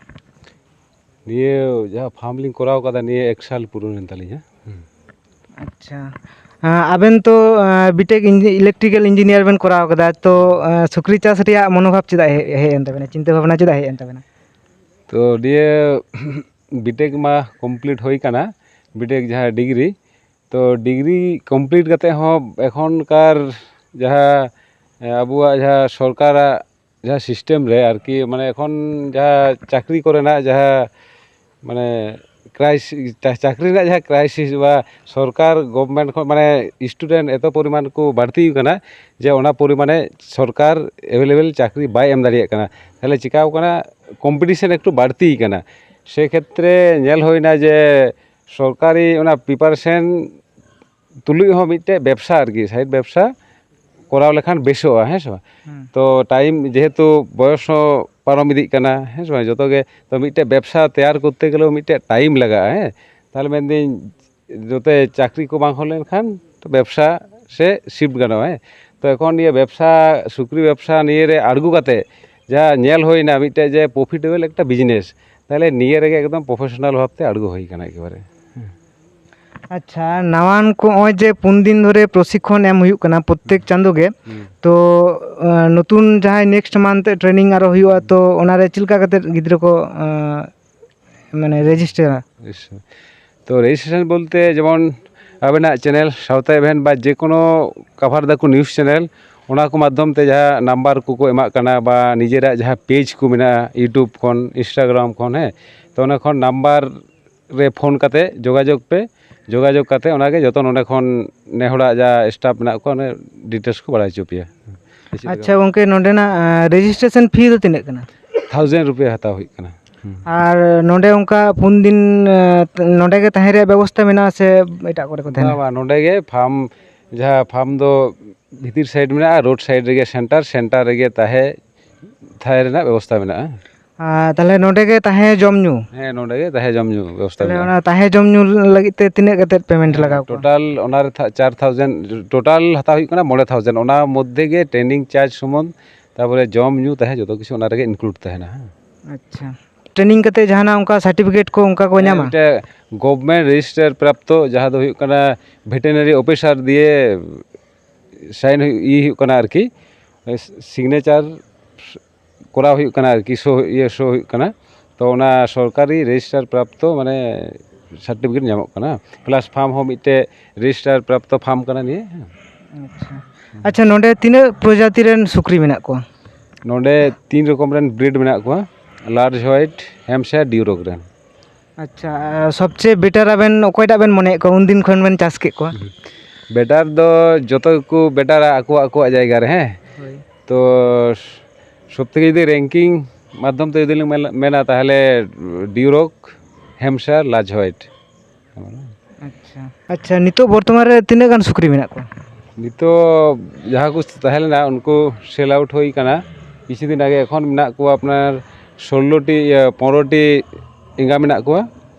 ᱱᱤᱭᱟᱹ ᱡᱟᱦᱟᱸ ᱯᱷᱟᱨᱢ ᱞᱤᱧ ᱠᱚᱨᱟᱣ ᱠᱟᱫᱟ, ᱱᱤᱭᱟᱹ ᱮᱠ ᱥᱟᱞ ᱯᱩᱨᱟᱹᱣ ᱮᱱ ᱛᱟᱹᱞᱤᱧᱟ᱾ ᱦᱩᱸ᱾ ᱟᱪᱪᱷᱟ᱾ ᱟᱸ, ᱟᱵᱮᱱ ᱛᱚ, ᱟᱸ, ᱵᱤᱴᱮᱠ ᱤᱧᱡᱤ-, ᱤᱞᱮᱠᱴᱨᱤᱠᱮᱞ ᱤᱧᱡᱤᱱᱤᱭᱟᱨ ᱵᱮᱱ ᱠᱚᱨᱟᱣ ᱠᱟᱫᱟ, ᱛᱚ, ᱟᱸ, ᱥᱩᱠᱨᱤ ᱪᱟᱥ ᱨᱮᱭᱟᱜ ᱢᱚᱱᱳᱵᱷᱟᱵ ᱪᱮᱫᱟᱜ ᱦᱮᱡ, ᱦᱮᱡ ᱮᱱ ᱛᱟᱵᱮᱱᱟ? ᱪᱤᱱᱛᱟᱹ ᱵᱷᱟᱵᱽᱱᱟ ᱪᱮᱫᱟᱜ ᱦᱮᱡ ᱮᱱ ᱛᱟᱵᱮᱱᱟ? ᱛᱚ, ᱱᱤᱭᱟᱹ ᱵᱤᱴᱮᱠ ᱢᱟ ᱠᱚᱢᱯᱞᱤᱴ ᱦᱩᱭ ᱠᱟᱱᱟ, ᱵᱤᱴᱮᱠ ᱡᱟᱦᱟᱸ ᱰᱤᱜᱽᱨᱤ, ᱛᱚ ᱰᱤᱜᱽᱨᱤ ᱠᱚᱢᱯᱞᱤᱴ ᱠᱟᱛᱮ ᱦᱚᱸ ᱮᱠᱷᱚᱱᱠᱟᱨ ᱡᱟᱦᱟᱸ, ᱮ, ᱟᱵᱚᱣᱟᱜ ᱡᱟᱦᱟᱸ ᱥᱚᱨᱠᱟᱨᱟᱜ ᱡᱟᱦᱟᱸ ᱥᱤᱥᱴᱮᱢ ᱨᱮ ᱟᱨᱠᱤ, ᱢᱟᱱᱮ ᱮᱠᱷᱚᱱ ᱡᱟᱦᱟᱸ ᱪᱟᱹᱠᱨᱤ ᱠᱚᱨᱮᱱᱟᱜ ᱡᱟᱦᱟᱸ ᱢᱟᱱᱮ ᱠᱨᱟᱭᱥᱤᱥ, ᱪᱟᱹᱠᱨᱤ ᱨᱮᱱᱟᱜ ᱡᱟᱦᱟᱸ ᱠᱨᱟᱭᱥᱤᱥ ᱵᱟ ᱥᱚᱨᱠᱟᱨ ᱜᱚᱵᱷᱢᱮᱱᱴ ᱠᱷᱚᱱ ᱢᱟᱱᱮ ᱥᱴᱩᱰᱮᱱᱴ ᱮᱛᱚ ᱯᱚᱨᱤᱢᱟᱱ ᱠᱚ ᱵᱟᱹᱲᱛᱤ ᱟᱠᱟᱱᱟ ᱡᱮ ᱚᱱᱟ ᱯᱚᱨᱤᱢᱟᱱᱮ ᱥᱚᱨᱠᱟᱨ ᱮᱵᱮᱞᱮᱵᱮᱞ ᱪᱟᱹᱠᱨᱤ ᱵᱟᱭ ᱮᱢ ᱫᱟᱲᱮᱭᱟᱜ ᱠᱟᱱᱟ᱾ ᱛᱟᱦᱚᱞᱮ ᱪᱤᱠᱟᱹᱣ ᱠᱟᱱᱟ, ᱠᱚᱢᱯᱤᱴᱤᱥᱮᱱ ᱮᱠᱴᱩ ᱵᱟᱹᱲᱛᱤ ᱟᱠᱟᱱᱟ᱾ ᱥᱮ ᱠᱷᱮᱛᱨᱮ ᱧᱮᱞ ᱦᱩᱭᱱᱟ ᱡᱮ ᱥᱚᱨᱠᱟᱨᱤ ᱚᱱᱟ ᱯᱨᱤᱯᱟᱨᱮᱥᱮᱱ ᱛᱩᱞᱩᱡ ᱦᱚᱸ ᱢᱤᱫᱴᱮᱡ ᱵᱮᱵᱽᱥᱟ ᱟᱨᱠᱤ, ᱥᱟᱭᱤᱰ ᱵᱮᱵᱽᱥᱟ ᱠᱚᱨᱟᱣ ᱞᱮᱠᱷᱟᱱ ᱵᱮᱥᱚᱜᱼᱟ, ᱦᱮᱸ ᱥᱮ ᱵᱟᱝ? ᱦᱩᱸ᱾ ᱛᱚ ᱴᱟᱭᱤᱢ ᱡᱮᱦᱮᱛᱩ ᱵᱚᱭᱚᱥ ᱦᱚᱸ ᱯᱟᱨᱚᱢ ᱤᱫᱤᱜ ᱠᱟᱱᱟ, ᱦᱮᱸ ᱥᱮ ᱵᱟᱝ? ᱡᱚᱛᱚ ᱜᱮ, ᱛᱚ ᱢᱤᱫᱴᱮᱡ ᱵᱮᱵᱽᱥᱟ ᱛᱮᱭᱟᱨ ᱠᱚᱨᱛᱮ ᱜᱮᱞᱮ ᱢᱤᱫᱴᱮᱡ ᱴᱟᱭᱤᱢ ᱞᱟᱜᱟᱜᱼᱟ, ᱦᱮᱸ᱾ ᱛᱟᱦᱚᱞᱮ ᱢᱮᱱᱫᱟᱹᱧ ᱡᱚᱛᱚ ᱪᱟᱹᱠᱨᱤ ᱠᱚ ᱵᱟᱝ ᱦᱩᱭ ᱞᱮᱱᱠᱷᱟᱱ ᱛᱚ ᱵᱮᱵᱽᱥᱟ ᱥᱮ ᱥᱤᱯᱴ ᱜᱟᱱᱚᱜᱼᱟ, ᱦᱮᱸ᱾ ᱛᱚ ᱮᱠᱷᱚᱱ ᱱᱤᱭᱟᱹ ᱵᱮᱵᱽᱥᱟ, ᱥᱩᱠᱨᱤ ᱵᱮᱵᱽᱥᱟ ᱱᱤᱭᱟᱹ ᱨᱮ ᱟᱬᱜᱚ ᱠᱟᱛᱮ ᱡᱟᱦᱟᱸ ᱧᱮᱞ ᱦᱩᱭᱱᱟ ᱢᱤᱫᱴᱮᱡ ᱡᱮ ᱯᱨᱚᱯᱷᱤᱴᱮᱵᱚᱞ ᱮᱠᱴᱟ ᱵᱤᱡᱽᱱᱮᱥ, ᱛᱟᱦᱚᱞᱮ ᱱᱤᱭᱟᱹ ᱨᱮᱜᱮ ᱮᱠᱫᱚᱢ ᱯᱨᱚᱯᱷᱮᱥᱚᱱᱟᱞ ᱵᱷᱟᱵᱽᱛᱮ ᱟᱬᱜᱚ ᱦᱩᱭ ᱠᱟᱱᱟ ᱮᱠᱮᱵᱟᱨᱮ᱾ ᱟᱪᱪᱷᱟ, ᱱᱟᱣᱟᱱ ᱠᱚ ᱱᱚᱜᱼᱚᱭ ᱡᱮ ᱯᱩᱱ ᱫᱤᱱ ᱫᱷᱚᱨᱮ ᱯᱨᱚᱥᱤᱠᱠᱷᱚᱱ ᱮᱢ ᱦᱩᱭᱩᱜ ᱠᱟᱱᱟ ᱯᱨᱚᱛᱛᱮᱠ ᱪᱟᱸᱫᱳ ᱜᱮ, ᱦᱩᱸ᱾ ᱛᱚ ᱟᱸ, ᱱᱚᱛᱩᱱ ᱡᱟᱦᱟᱸᱭ ᱱᱮᱠᱥᱴ ᱢᱟᱱᱛᱷ ᱴᱨᱮᱱᱤᱝ ᱟᱨᱚ ᱦᱩᱭᱩᱜᱼᱟ, ᱛᱚ ᱚᱱᱟᱨᱮ ᱪᱮᱫ ᱞᱮᱠᱟ ᱠᱟᱛᱮ ᱜᱤᱫᱽᱨᱟᱹ ᱠᱚ ᱟᱸ, ᱢᱟᱱᱮ ᱨᱮᱡᱤᱥᱴᱟᱨᱟ? ᱛᱚ ᱨᱮᱡᱤᱥᱴᱨᱮᱥᱚᱱ ᱵᱚᱞᱛᱮ ᱡᱮᱢᱚᱱ ᱟᱵᱮᱱᱟᱜ ᱪᱮᱱᱮᱞ ᱥᱟᱶᱛᱟ ᱮᱵᱷᱮᱱ ᱵᱟ ᱡᱮ ᱠᱳᱱᱳ ᱠᱟᱵᱷᱟᱨ ᱫᱟᱠᱚ ᱱᱤᱭᱩᱡᱽ ᱪᱮᱱᱮᱞ, ᱚᱱᱟ ᱠᱚ ᱢᱟᱫᱽᱫᱷᱚᱢ ᱛᱮ ᱡᱟᱦᱟᱸ ᱱᱟᱢᱵᱟᱨ ᱠᱚᱠᱚ ᱮᱢᱟᱜ ᱠᱟᱱᱟ ᱵᱟ ᱱᱤᱡᱮᱨᱟᱜ ᱡᱟᱦᱟᱸ ᱯᱮᱡᱽ ᱠᱚ ᱢᱮᱱᱟᱜᱼᱟ YouTube ᱠᱷᱚᱱ, Instagram ᱠᱷᱚᱱ, ᱦᱮᱸ, ᱛᱚ ᱚᱱᱟ ᱠᱷᱚᱱ ᱱᱟᱢᱵᱟᱨ ᱨᱮ ᱯᱷᱳᱱ ᱠᱟᱛᱮ ᱡᱳᱜᱟᱡᱳᱜᱽ ᱯᱮ᱾ ᱡᱳᱜᱟᱡᱳᱜᱽ ᱠᱟᱛᱮ ᱚᱱᱟᱜᱮ ᱡᱚᱛᱚ ᱱᱚᱰᱮ ᱠᱷᱚᱱ ᱱᱮ ᱦᱚᱲᱟᱜ ᱡᱟ ᱥᱴᱟᱯ ᱢᱮᱱᱟᱜ ᱠᱚᱣᱟ, ᱚᱱᱮ ᱰᱤᱴᱮᱞᱥ ᱠᱚ ᱵᱟᱲᱟᱭ ᱦᱚᱪᱚ ᱯᱮᱭᱟ᱾ ᱟᱪᱪᱷᱟ ᱜᱚᱝᱠᱮ, ᱱᱚᱰᱮᱱᱟᱜ ᱨᱮᱡᱤᱥᱴᱨᱮᱥᱚᱱ ᱯᱷᱤ ᱫᱚ ᱛᱤᱱᱟᱹᱜ ᱠᱟᱱᱟ? ᱛᱷᱟᱣᱡᱮᱱᱰ ᱨᱩᱯᱤᱭᱟ ᱦᱟᱛᱟᱣ ᱦᱩᱭᱩᱜ ᱠᱟᱱᱟ᱾ ᱦᱩᱸ᱾ ᱟᱨ ᱱᱚᱰᱮ ᱚᱱᱠᱟ ᱯᱩᱱ ᱫᱤᱱ ᱱᱚᱰᱮ ᱜᱮ ᱛᱟᱦᱮᱸ ᱨᱮᱭᱟᱜ ᱵᱮᱵᱚᱥᱛᱟ ᱢᱮᱱᱟᱜᱼᱟ ᱥᱮ ᱮᱴᱟᱜ ᱠᱚᱨᱮ ᱠᱚ ᱛᱟᱦᱮᱱᱟ? ᱵᱟᱝ ᱵᱟᱝ, ᱱᱚᱰᱮ ᱜᱮ ᱯᱷᱟᱨᱢ, ᱡᱟᱦᱟᱸ ᱯᱷᱟᱨᱢ ᱫᱚ ᱵᱷᱤᱛᱤᱨ ᱥᱟᱭᱤᱰ ᱢᱮᱱᱟᱜᱼᱟ, ᱨᱳᱰ ᱥᱟᱭᱤᱰ ᱨᱮᱜᱮ ᱥᱮᱱᱴᱟᱨ, ᱥᱮᱱᱴᱟᱨ ᱨᱮᱜᱮ ᱛᱟᱦᱮᱸ, ᱛᱟᱦᱮᱸ ᱨᱮᱱᱟᱜ ᱵᱮᱵᱚᱥᱛᱟ ᱢᱮᱱᱟᱜᱼᱟ᱾ ᱟᱨ ᱛᱟᱦᱚᱞᱮ ᱱᱚᱰᱮ ᱜᱮ ᱛᱟᱦᱮᱸ ᱡᱚᱢ ᱧᱩ? ᱛᱟᱦᱚᱞᱮ ᱢᱮᱱᱟᱜᱼᱟ᱾ ᱚᱱᱟ ᱛᱟᱦᱮᱸ ᱡᱚᱢ ᱧᱩ ᱞᱟᱹᱜᱤᱫ ᱛᱮ ᱛᱤᱱᱟᱹᱜ ᱠᱟᱛᱮ ᱯᱮᱢᱮᱱᱴ ᱞᱟᱜᱟᱣ ᱠᱚᱣᱟ? ᱴᱳᱴᱟᱞ ᱚᱱᱟ ᱨᱮ ᱛᱷᱟ-, ᱪᱟᱨ ᱛᱷᱟᱣᱡᱮᱱᱰ, ᱴᱳᱴᱟᱞ ᱦᱟᱛᱟᱣ ᱦᱩᱭᱩᱜ ᱠᱟᱱᱟ ᱢᱚᱬᱮ ᱛᱷᱟᱣᱡᱮᱱᱰ, ᱚᱱᱟ ᱢᱚᱫᱽᱫᱷᱮ ᱜᱮ ᱴᱨᱮᱱᱤᱝ ᱪᱟᱨᱡᱽ ᱥᱩᱢᱩᱝ, ᱛᱟᱨᱯᱚᱨᱮ ᱡᱚᱢ ᱧᱩ ᱛᱟᱦᱮᱸ ᱡᱚᱛᱚ ᱠᱤᱪᱷᱩ ᱚᱱᱟ ᱨᱮᱜᱮ ᱤᱱᱠᱞᱩᱰ ᱛᱟᱦᱮᱱᱟ, ᱦᱮᱸ᱾ ᱟᱪᱪᱷᱟ, ᱴᱨᱮᱱᱤᱝ ᱠᱟᱛᱮ ᱡᱟᱦᱟᱱᱟᱜ ᱚᱱᱠᱟ ᱥᱟᱨᱴᱤᱯᱷᱤᱠᱮᱴ ᱠᱚ ᱚᱱᱠᱟ ᱠᱚ ᱦᱮᱸ, ᱧᱟᱢᱟ? ᱢᱤᱫᱴᱮᱡ ᱜᱚᱵᱷᱢᱮᱱᱴ ᱨᱮᱡᱤᱥᱴᱟᱨ ᱯᱨᱟᱯᱛᱚ, ᱡᱟᱦᱟᱸ ᱫᱚ ᱦᱩᱭᱩᱜ ᱠᱟᱱᱟ ᱵᱷᱮᱴᱮᱱᱟᱨᱤ ᱚᱯᱷᱤᱥᱟᱨ ᱫᱤᱭᱮ ᱥᱟᱭᱤᱱ ᱦᱩᱭᱩᱜ, ᱤᱭᱟᱹ ᱦᱩᱭᱩᱜ ᱠᱟᱱᱟ ᱟᱨᱠᱤ, ᱥᱤᱜᱽᱱᱮᱪᱟᱨ ᱠᱚᱨᱟᱣ ᱦᱩᱭᱩᱜ ᱠᱟᱱᱟ ᱟᱨᱠᱤ, ᱥᱳ, ᱤᱭᱟᱹ ᱥᱳ ᱦᱩᱭᱩᱜ ᱠᱟᱱᱟ᱾ ᱛᱚ ᱚᱱᱟ ᱥᱚᱨᱠᱟᱨᱤ ᱨᱮᱡᱤᱥᱴᱟᱨ ᱯᱨᱟᱯᱛᱚ ᱢᱟᱱᱮ ᱥᱟᱨᱴᱤᱯᱷᱤᱠᱮᱴ ᱧᱟᱢᱚᱜ ᱠᱟᱱᱟ᱾ ᱯᱞᱟᱥ ᱯᱷᱟᱨᱢ ᱦᱚᱸ ᱢᱤᱫᱴᱮᱡ ᱨᱮᱡᱤᱥᱴᱟᱨ ᱯᱨᱟᱯᱛᱚ ᱯᱷᱟᱨᱢ ᱠᱟᱱᱟ ᱱᱤᱭᱟᱹ᱾ ᱟᱪᱪᱷᱟ᱾ ᱟᱪᱪᱷᱟ, ᱱᱚᱰᱮ ᱛᱤᱱᱟᱹᱜ ᱯᱨᱚᱡᱟᱛᱤ ᱨᱮᱱ ᱥᱩᱠᱨᱤ ᱢᱮᱱᱟᱜ ᱠᱚᱣᱟ? ᱱᱚᱰᱮ ᱛᱤᱱ ᱨᱚᱠᱚᱢ ᱨᱮᱱ ᱵᱨᱤᱰ ᱢᱮᱱᱟᱜ ᱠᱚᱣᱟ, ᱞᱟᱨᱡᱽ ᱦᱳᱣᱟᱭᱤᱴ, ᱦᱮᱢᱯᱥᱟᱭᱟᱨ, ᱰᱤᱭᱩᱨᱚᱠ ᱨᱮᱱ᱾ ᱟᱪᱪᱷᱟ, ᱥᱚᱵᱪᱮᱭᱮ ᱵᱮᱴᱟᱨ ᱟᱵᱮᱱ ᱚᱠᱚᱭᱴᱟᱜ ᱵᱮᱱ ᱢᱚᱱᱮᱭᱮᱫ ᱠᱚᱣᱟ ᱩᱱᱫᱤᱱ ᱠᱷᱚᱱ ᱵᱮᱱ ᱪᱟᱥ ᱠᱮᱫ ᱠᱚᱣᱟ? ᱵᱮᱴᱟᱨ ᱫᱚ ᱡᱚᱛᱚ ᱜᱮᱠᱚ ᱵᱮᱴᱟᱨᱟ ᱟᱠᱚᱣᱟᱜ, ᱟᱠᱚᱣᱟᱜ ᱡᱟᱭᱜᱟ ᱨᱮ, ᱦᱮᱸ᱾ ᱦᱳᱭ᱾ ᱛᱚ ᱥᱚᱵ ᱛᱷᱮᱠᱮ ᱡᱩᱫᱤ ᱨᱮᱝᱠᱤᱝ ᱢᱟᱫᱽᱫᱷᱚᱢ ᱛᱮ ᱡᱩᱫᱤ ᱞᱤᱧ ᱢᱮᱱ-, ᱢᱮᱱᱟ, ᱛᱟᱦᱚᱞᱮ ᱰᱤᱭᱩᱨᱚᱠ, ᱦᱮᱢᱯᱥᱟᱭᱟᱨ, ᱞᱟᱨᱡᱽ ᱦᱳᱣᱟᱭᱤᱴ᱾ ᱟᱪᱪᱷᱟ᱾ ᱟᱪᱪᱷᱟ, ᱱᱤᱛᱚᱜ ᱵᱚᱨᱛᱚᱢᱟᱱ ᱨᱮ ᱛᱤᱱᱟᱹᱜ ᱜᱟᱱ ᱥᱩᱠᱨᱤ ᱢᱮᱱᱟᱜ ᱠᱚᱣᱟ? ᱱᱤᱛᱚᱜ ᱡᱟᱦᱟᱸ ᱠᱚ ᱛᱟᱦᱮᱸ ᱞᱮᱱᱟ, ᱩᱱᱠᱩ ᱥᱮᱞ ᱟᱣᱩᱴ ᱦᱩᱭ ᱠᱟᱱᱟ᱾ ᱠᱤᱪᱷᱩ ᱫᱤᱱ ᱟᱜᱮ ᱮᱠᱷᱚᱱ ᱢᱮᱱᱟᱜ ᱠᱚᱣᱟ ᱟᱯᱱᱟᱨ ᱥᱳᱞᱞᱳ ᱴᱤ, ᱤᱭᱟᱹ, ᱯᱚᱱᱨᱚ ᱴᱤ ᱮᱸᱜᱟ ᱢᱮᱱᱟᱜ ᱠᱚᱣᱟ,